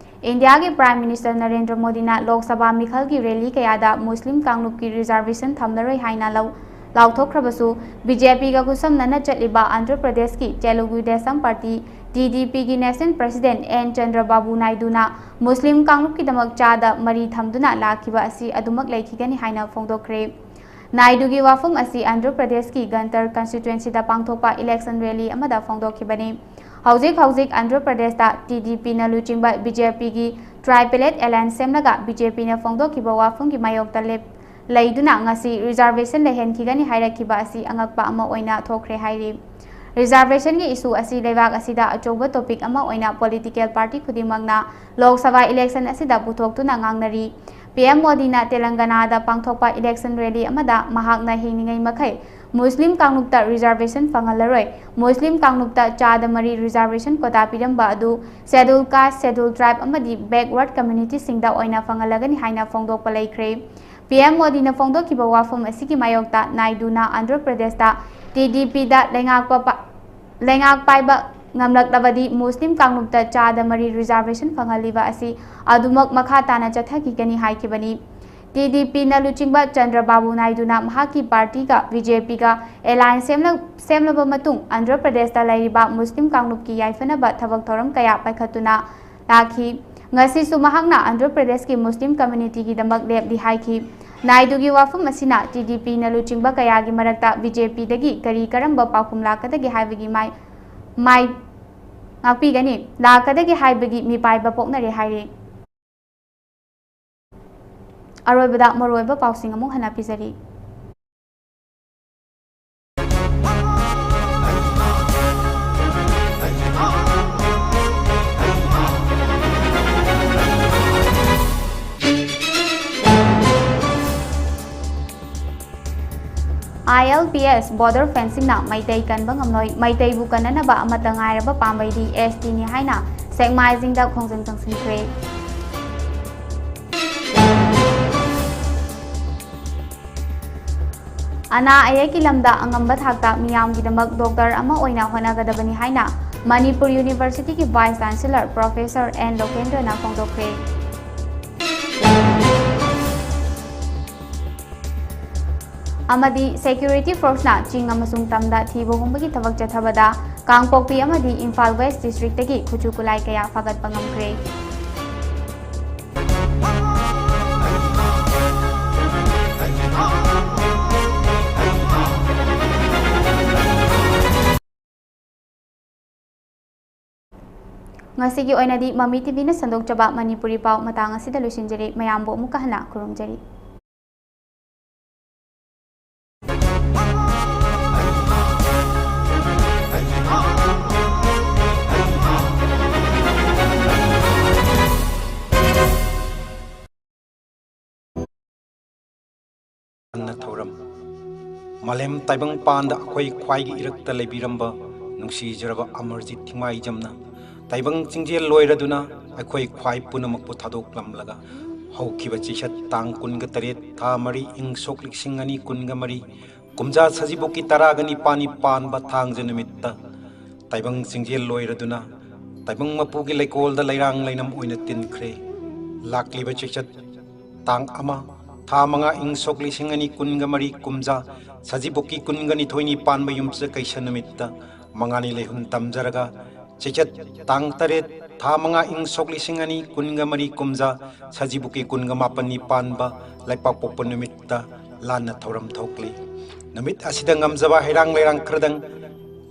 ꯏꯟꯗꯤꯌꯥꯒꯤ Prime Minister ꯅꯔꯦꯟꯗ꯭ꯔ ꯃꯣꯗꯤꯅ ꯂꯣꯛ ꯁꯚꯥ ꯃꯤꯈꯜꯒꯤ rally ꯀꯌꯥꯗ ꯃꯨꯁꯂꯤꯝ ꯀꯥꯡꯂꯨꯞꯀꯤ reservation ꯊꯝꯂꯔꯣꯏ ꯍꯥꯏꯅ ꯂꯧ-, ꯂꯥꯎꯊꯣꯛꯈ꯭ꯔꯕꯁꯨ, ꯕꯤ ꯖꯦ ꯄꯤꯒ ꯈꯨꯠꯁꯝꯅꯅ ꯆꯠꯂꯤꯕ ꯑꯟꯙ꯭ꯔ ꯄ꯭ꯔꯗꯦꯁꯀꯤ Telugu Desam Party, T D ꯄꯤꯒꯤ national president ꯑꯦꯟ ꯆꯟꯗ꯭ꯔꯕꯥꯕꯨ ꯅꯥꯏꯗꯨꯅ ꯃꯨꯁꯂꯤꯝ ꯀꯥꯡꯂꯨꯞꯀꯤꯗꯃꯛ ꯆꯥꯗ ꯃꯔꯤ ꯊꯝꯗꯨꯅ ꯂꯥꯛꯈꯤꯕ ꯑꯁꯤ ꯑꯗꯨꯃꯛ ꯂꯩꯈꯤꯒꯅꯤ ꯍꯥꯏꯅ ꯐꯣꯡꯗꯣꯛꯈ꯭ꯔꯦ꯫ ꯅꯥꯏꯗꯨꯒꯤ ꯋꯥꯐꯝ ꯑꯁꯤ ꯑꯟꯙ꯭ꯔ ꯄ꯭ꯔꯗꯦꯁꯀꯤ ꯒꯟꯇꯔ constituency-ꯗ ꯄꯥꯡꯊꯣꯛꯄ election rally ꯑꯃꯗ ꯐꯣꯡꯗꯣꯛꯈꯤꯕꯅꯤ꯫ ꯍꯧꯖꯤꯛ ꯍꯧꯖꯤꯛ ꯑꯟꯙ꯭ꯔ ꯄ꯭ꯔꯗꯦꯁꯇ ꯇꯤ ꯗꯤ ꯄꯤꯅ ꯂꯨꯆꯤꯡꯕ ꯕꯤ ꯖꯦ ꯄꯤꯒꯤ tripartite alliance ꯁꯦꯝꯂꯒ ꯕꯤ ꯖꯦ ꯄꯤꯅ ꯐꯣꯡꯗꯣꯛꯈꯤꯕ ꯋꯥꯐꯝꯒꯤ ꯃꯥꯌꯣꯛꯇ ꯂꯦꯞ-, ꯂꯩꯗꯨꯅ ꯉꯁꯤ reservation ꯂꯩꯍꯟꯈꯤꯒꯅꯤ ꯍꯥꯏꯔꯛꯈꯤꯕ ꯑꯁꯤ ꯑꯉꯛꯄ ꯑꯃ ꯑꯣꯏꯅ ꯊꯣꯛꯈ꯭ꯔꯦ ꯍꯥꯏꯔꯤ꯫ Reservation-ꯒꯤ issue ꯑꯁꯤ ꯂꯩꯕꯥꯛ ꯑꯁꯤꯗ ꯑꯆꯧꯕ topic ꯑꯃ ꯑꯣꯏꯅ political party ꯈꯨꯗꯤꯡꯃꯛꯅ ꯂꯣꯛ ꯁꯚꯥ election ꯑꯁꯤꯗ ꯄꯨꯊꯣꯛꯇꯨꯅ ꯉꯥꯡꯅꯔꯤ꯫ ꯄꯤ ꯑꯦꯝ ꯃꯣꯗꯤꯅ ꯇꯦꯂꯪꯒꯅꯥꯗ ꯄꯥꯡꯊꯣꯛꯄ election rally ꯑꯃꯗ ꯃꯍꯥꯛꯅ ꯍꯤꯡꯂꯤꯉꯩ ꯃꯈꯩ ꯃꯨꯁꯂꯤꯝ ꯀꯥꯡꯂꯨꯞꯇ reservation ꯐꯪꯍꯜꯂꯔꯣꯏ, ꯃꯨꯁꯂꯤꯝ ꯀꯥꯡꯂꯨꯞꯇ ꯆꯥꯗ ꯃꯔꯤ reservation quota ꯄꯤꯔꯝꯕ ꯑꯗꯨ Scheduled Caste, Scheduled Tribe ꯑꯃꯗꯤ backward community-ꯁꯤꯡꯗ ꯑꯣꯏꯅ ꯐꯪꯍꯜꯂꯒꯅꯤ ꯍꯥꯏꯅ ꯐꯣꯡꯗꯣꯛꯄ ꯂꯩꯈ꯭ꯔꯦ꯫ ꯄꯤ ꯑꯦꯝ ꯃꯣꯗꯤꯅ ꯐꯣꯡꯗꯣꯛꯈꯤꯕ ꯋꯥꯐꯝ ꯑꯁꯤꯒꯤ ꯃꯥꯌꯣꯛꯇ ꯅꯥꯏꯗꯨꯅ ꯑꯟꯙ꯭ꯔ ꯄ꯭ꯔꯗꯦꯁꯇ ꯇꯤ ꯗꯤ ꯄꯤꯗ ꯂꯩꯉꯥꯛꯄ ꯄ-, ꯂꯩꯉꯥꯛ ꯄꯥꯏꯕ ꯉꯝꯂꯛꯂꯕꯗꯤ ꯃꯨꯁꯂꯤꯝ ꯀꯥꯡꯂꯨꯞꯇ ꯆꯥꯗ ꯃꯔꯤ reservation ꯐꯪꯍꯜꯂꯤꯕ ꯑꯁꯤ ꯑꯗꯨꯃꯛ ꯃꯈꯥ ꯇꯥꯅ ꯆꯠꯊꯈꯤꯒꯅꯤ ꯍꯥꯏꯈꯤꯕꯅꯤ꯫ ꯇꯤ ꯗꯤ ꯄꯤꯅ ꯂꯨꯆꯤꯡꯕ ꯆꯟꯗ꯭ꯔꯕꯥꯕꯨ ꯅꯥꯏꯗꯨꯅ ꯃꯍꯥꯛꯀꯤ party-ꯒ ꯕꯤ ꯖꯦ ꯄꯤꯒ alliance ꯁꯦꯝꯂ-, ꯁꯦꯝꯂꯕ ꯃꯇꯨꯡ ꯑꯟꯙ꯭ꯔ ꯄ꯭ꯔꯗꯦꯁꯇ ꯂꯩꯔꯤꯕ ꯃꯨꯁꯂꯤꯝ ꯀꯥꯡꯂꯨꯞꯀꯤ ꯌꯥꯏꯐꯅꯕ ꯊꯕꯛ ꯊꯧꯔꯝ ꯀꯌꯥ ꯄꯥꯏꯈꯠꯇꯨꯅ ꯂꯥꯛꯈꯤ꯫ ꯉꯁꯤꯁꯨ ꯃꯍꯥꯛꯅ ꯑꯟꯙ꯭ꯔ ꯄ꯭ꯔꯗꯦꯁꯀꯤ ꯃꯨꯁꯂꯤꯝ community-ꯒꯤꯗꯃꯛ ꯂꯦꯞꯂꯤ ꯍꯥꯏꯈꯤ꯫ ꯅꯥꯏꯗꯨꯒꯤ ꯋꯥꯐꯝ ꯑꯁꯤꯅ ꯇꯤ ꯗꯤ ꯄꯤꯅ ꯂꯨꯆꯤꯡꯕ ꯀꯌꯥꯒꯤ ꯃꯔꯛꯇ ꯕꯤ ꯖꯦ ꯄꯤꯗꯒꯤ ꯀꯔꯤ ꯀꯔꯝꯕ ꯄꯥꯎꯈꯨꯝ ꯂꯥꯛꯀꯗꯒꯦ ꯍꯥꯏꯕꯒꯤ ꯃꯥꯏ, ꯃꯥꯏ ꯉꯥꯛꯄꯤꯒꯅꯤ, ꯂꯥꯛꯀꯗꯒꯦ ꯍꯥꯏꯕꯒꯤ ꯃꯤꯄꯥꯏꯕ ꯄꯣꯛꯅꯔꯦ ꯍꯥꯏꯔꯤ꯫ ꯑꯔꯣꯏꯕꯗ ꯃꯔꯨꯑꯣꯏꯕ ꯄꯥꯎꯁꯤꯡ ꯑꯃꯨꯛ ꯍꯟꯅ ꯄꯤꯖꯔꯤ꯫ I L P S border ꯐꯦꯟꯁꯤꯡꯅ ꯃꯩꯇꯩ ꯀꯟꯕ ꯉꯝꯂꯣꯏ, ꯃꯩꯇꯩꯕꯨ ꯀꯟꯅꯅꯕ ꯑꯃꯠꯇ ꯉꯥꯏꯔꯕ ꯄꯥꯝꯕꯩꯗꯤ ꯑꯦꯁ ꯇꯤꯅꯤ ꯍꯥꯏꯅ ꯁꯦꯛꯃꯥꯏꯁꯤꯡꯗ ꯈꯣꯡꯖꯪ ꯆꯪꯁꯤꯟꯈ꯭ꯔꯦ꯫ ꯑꯅꯥ ꯑꯌꯦꯛꯀꯤ ꯂꯝꯗ ꯑꯉꯝꯕ ꯊꯥꯛꯇ ꯃꯤꯌꯥꯝꯒꯤꯗꯃꯛ ꯗꯣꯛꯇꯔ ꯑꯃ ꯑꯣꯏꯅ ꯍꯣꯠꯅꯒꯗꯕꯅꯤ ꯍꯥꯏꯅ ꯃꯅꯤꯄꯨꯔ ꯌꯨꯅꯤꯚꯔꯁꯤꯇꯤꯒꯤ ꯚꯥꯏꯁ ꯆꯥꯟꯁꯦꯂꯔ ꯄ꯭ꯔꯣꯐꯦꯁꯔ ꯑꯦꯟ ꯂꯣꯀꯦꯟꯗ꯭ꯔꯅ ꯐꯣꯡꯗꯣꯛꯈ꯭ꯔꯦ꯫ ꯑꯃꯗꯤ ꯁꯦꯀ꯭ꯌꯨꯔꯤꯇꯤ ꯐꯣꯔꯁꯅ ꯆꯤꯡ ꯑꯃꯁꯨꯡ ꯇꯝꯗ ꯊꯤꯕ ꯍꯨꯝꯕꯒꯤ ꯊꯕꯛ ꯆꯠꯊꯕꯗ ꯀꯥꯡꯄꯣꯛꯄꯤ ꯑꯃꯗꯤ ꯏꯝꯐꯥꯜ ꯋꯦꯁ ꯗꯤꯁꯇ꯭ꯔꯤꯛꯇꯒꯤ ꯈꯨꯠꯁꯨ ꯈꯨꯠꯂꯥꯏ ꯀꯌꯥ ꯐꯥꯒꯠꯄ ꯉꯝꯈ꯭ꯔꯦ꯫ ꯉꯁꯤꯒꯤ ꯑꯣꯏꯅꯗꯤ ꯃꯃꯤ ꯇꯤ ꯚꯤꯅ ꯁꯟꯗꯣꯛꯆꯕ ꯃꯅꯤꯄꯨꯔꯤ ꯄꯥꯎ ꯃꯇꯥꯡ ꯑꯁꯤꯗ ꯂꯣꯏꯁꯤꯟꯖꯔꯦ꯫ ꯃꯌꯥꯝꯕꯨ ꯑꯃꯨꯛꯀ ꯍꯟꯅ ꯈꯨꯔꯨꯝꯖꯔꯤ꯫ ꯊꯧꯔꯝ꯫ ꯃꯥꯂꯦꯝ ꯇꯥꯏꯕꯪ ꯄꯥꯟꯗ ꯑꯩꯈꯣꯏ ꯈ꯭ꯋꯥꯏꯒꯤ ꯏꯔꯛꯇ ꯂꯩꯕꯤꯔꯝꯕ ꯅꯨꯡꯁꯤꯖꯔꯕ ꯑꯃꯔꯖꯤꯠ ꯊꯤꯡꯃꯥꯏꯖꯝꯅ ꯇꯥꯏꯕꯪ ꯆꯤꯡꯖꯦꯜ ꯂꯣꯏꯔꯗꯨꯅ ꯑꯩꯈꯣꯏ ꯈ꯭ꯋꯥꯏ ꯄꯨꯝꯅꯃꯛꯄꯨ ꯊꯥꯗꯣꯛꯂꯝꯂꯒ ꯍꯧꯈꯤꯕ ꯆꯩꯆꯠ ꯇꯥꯡ ꯀꯨꯟꯒ ꯇꯔꯦꯠ, ꯊꯥ ꯃꯔꯤ, ꯏꯪ ꯁꯣꯛ ꯂꯤꯁꯤꯡ ꯑꯅꯤ ꯀꯨꯟꯒ ꯃꯔꯤ, ꯀꯨꯝꯖꯥ ꯁꯖꯤꯕꯨꯒꯤ ꯇꯔꯥꯒ ꯅꯤꯄꯥꯟꯅꯤ ꯄꯥꯟꯕ ꯊꯥꯡꯖ ꯅꯨꯃꯤꯠꯇ ꯇꯥꯏꯕꯪ ꯆꯤꯡꯖꯦꯜ ꯂꯣꯏꯔꯗꯨꯅ ꯇꯥꯏꯕꯪ ꯃꯄꯨꯒꯤ ꯂꯩꯀꯣꯜꯗ ꯂꯩꯔꯥꯡ ꯂꯩꯅꯝ ꯑꯣꯏꯅ ꯇꯤꯟꯈ꯭ꯔꯦ꯫ ꯂꯥꯛꯂꯤꯕ ꯆꯩꯆꯠ ꯇꯥꯡ ꯑꯃ, ꯊꯥ ꯃꯉꯥ, ꯏꯪ ꯁꯣꯛ ꯂꯤꯁꯤꯡ ꯑꯅꯤ ꯀꯨꯟꯒ ꯃꯔꯤ ꯀꯨꯝꯖꯥ ꯁꯖꯤꯕꯨꯒꯤ ꯀꯨꯟꯒ ꯅꯤꯊꯣꯏꯅꯤ ꯄꯥꯟꯕ ꯌꯨꯝꯁ ꯀꯩꯁ ꯅꯨꯃꯤꯠꯇ ꯃꯉꯥꯅꯤ ꯂꯩꯍꯨꯝ ꯇꯝꯖꯔꯒ ꯆꯩꯆꯠ ꯇꯥꯡ ꯇꯔꯦꯠ, ꯊꯥ ꯃꯉꯥ, ꯏꯪ ꯁꯣꯛ ꯂꯤꯁꯤꯡ ꯑꯅꯤ ꯀꯨꯟꯒ ꯃꯔꯤ ꯀꯨꯝꯖꯥ, ꯁꯖꯤꯕꯨꯒꯤ ꯀꯨꯟꯒ ꯃꯥꯄꯟꯅꯤ ꯄꯥꯟꯕ ꯂꯩꯄꯥꯛꯄꯣꯛꯄ ꯅꯨꯃꯤꯠꯇ ꯂꯥꯟꯅ ꯊꯧꯔꯝ ꯊꯣꯛꯂꯤ꯫ ꯅꯨꯃꯤꯠ ꯑꯁꯤꯗ ꯉꯝꯖꯕ ꯍꯩꯔꯥꯡ ꯂꯩꯔꯥꯡ ꯈꯔꯗꯪ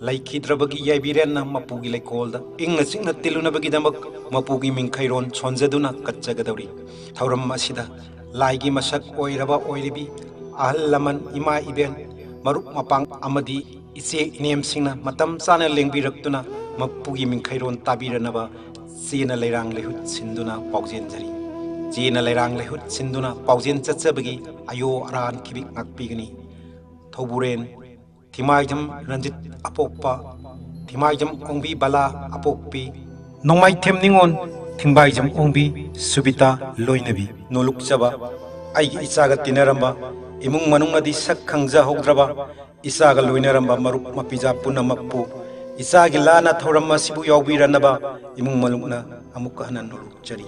ꯂꯩꯈꯤꯗ꯭ꯔꯕꯒꯤ ꯌꯥꯏꯕꯤꯔꯦꯟꯅ ꯃꯄꯨꯒꯤ ꯂꯩꯀꯣꯜꯗ ꯏꯪꯅ ꯆꯤꯛꯅ ꯇꯤꯜꯂꯨꯅꯕꯒꯤꯗꯃꯛ ꯃꯄꯨꯒꯤ ꯃꯤꯡꯈꯩꯔꯣꯟ ꯁꯣꯟꯖꯗꯨꯅ ꯀꯠꯆꯒꯗꯧꯔꯤ꯫ ꯊꯧꯔꯝ ꯑꯁꯤꯗ ꯂꯥꯏꯒꯤ ꯃꯁꯛ ꯑꯣꯏꯔꯕ ꯑꯣꯏꯔꯤꯕꯤ ꯑꯍꯜ ꯂꯃꯟ, ꯏꯃꯥ ꯏꯕꯦꯟ, ꯃꯔꯨꯞ ꯃꯄꯥꯡ ꯑꯃꯗꯤ ꯏꯆꯦ ꯏꯅꯦꯝꯁꯤꯡꯅ ꯃꯇꯝ ꯆꯥꯅ ꯂꯦꯡꯕꯤꯔꯛꯇꯨꯅ ꯃꯄꯨꯒꯤ ꯃꯤꯡꯈꯩꯔꯣꯟ ꯇꯥꯕꯤꯔꯅꯕ ꯆꯦꯅ ꯂꯩꯔꯥꯡ ꯂꯩꯍꯨꯠ ꯁꯤꯟꯗꯨꯅ ꯄꯥꯎꯖꯦꯟꯖꯔꯤ꯫ ꯆꯦꯅ ꯂꯩꯔꯥꯡ ꯂꯩꯍꯨꯠ ꯁꯤꯟꯗꯨꯅ ꯄꯥꯎꯖꯦꯟ ꯆꯠꯆꯕꯒꯤ ꯑꯌꯣ ꯑꯔꯥꯟ ꯈꯤꯕꯤꯛ ꯉꯥꯛꯄꯤꯒꯅꯤ꯫ ꯊꯧꯕꯨꯔꯦꯟ ꯊꯤꯃꯥꯏꯖꯝ ꯔꯟꯖꯤꯠ ꯑꯄꯣꯛꯄ, ꯊꯤꯃꯥꯏꯖꯝ ꯑꯣꯡꯕꯤ ꯕꯂꯥ ꯑꯄꯣꯛꯄꯤ, ꯅꯣꯡꯃꯥꯏꯊꯦꯝ ꯅꯤꯉꯣꯜ ꯊꯤꯡꯕꯥꯏꯖꯝ ꯑꯣꯡꯕꯤ ꯁꯨꯕꯤꯇꯥ ꯂꯣꯏꯅꯕꯤ꯫ ꯅꯣꯂꯨꯛꯆꯕ ꯑꯩꯒꯤ ꯏꯆꯥꯒ ꯇꯤꯟꯅꯔꯝꯕ, ꯏꯃꯨꯡ ꯃꯅꯨꯡꯅꯗꯤ ꯁꯛ ꯈꯪꯖꯍꯧꯗ꯭ꯔꯕ ꯏꯆꯥꯒ ꯂꯣꯏꯅꯔꯝꯕ ꯃꯔꯨꯞ ꯃꯄꯤꯖꯥ ꯄꯨꯝꯅꯃꯛꯄꯨ ꯏꯆꯥꯒꯤ ꯂꯥꯟꯅ ꯊꯧꯔꯝ ꯑꯁꯤꯕꯨ ꯌꯥꯎꯕꯤꯔꯅꯕ ꯏꯃꯨꯡ ꯃꯅꯨꯡꯅ ꯑꯃꯨꯛ ꯍꯟꯅ ꯅꯣꯂꯨꯛꯆꯔꯤ꯫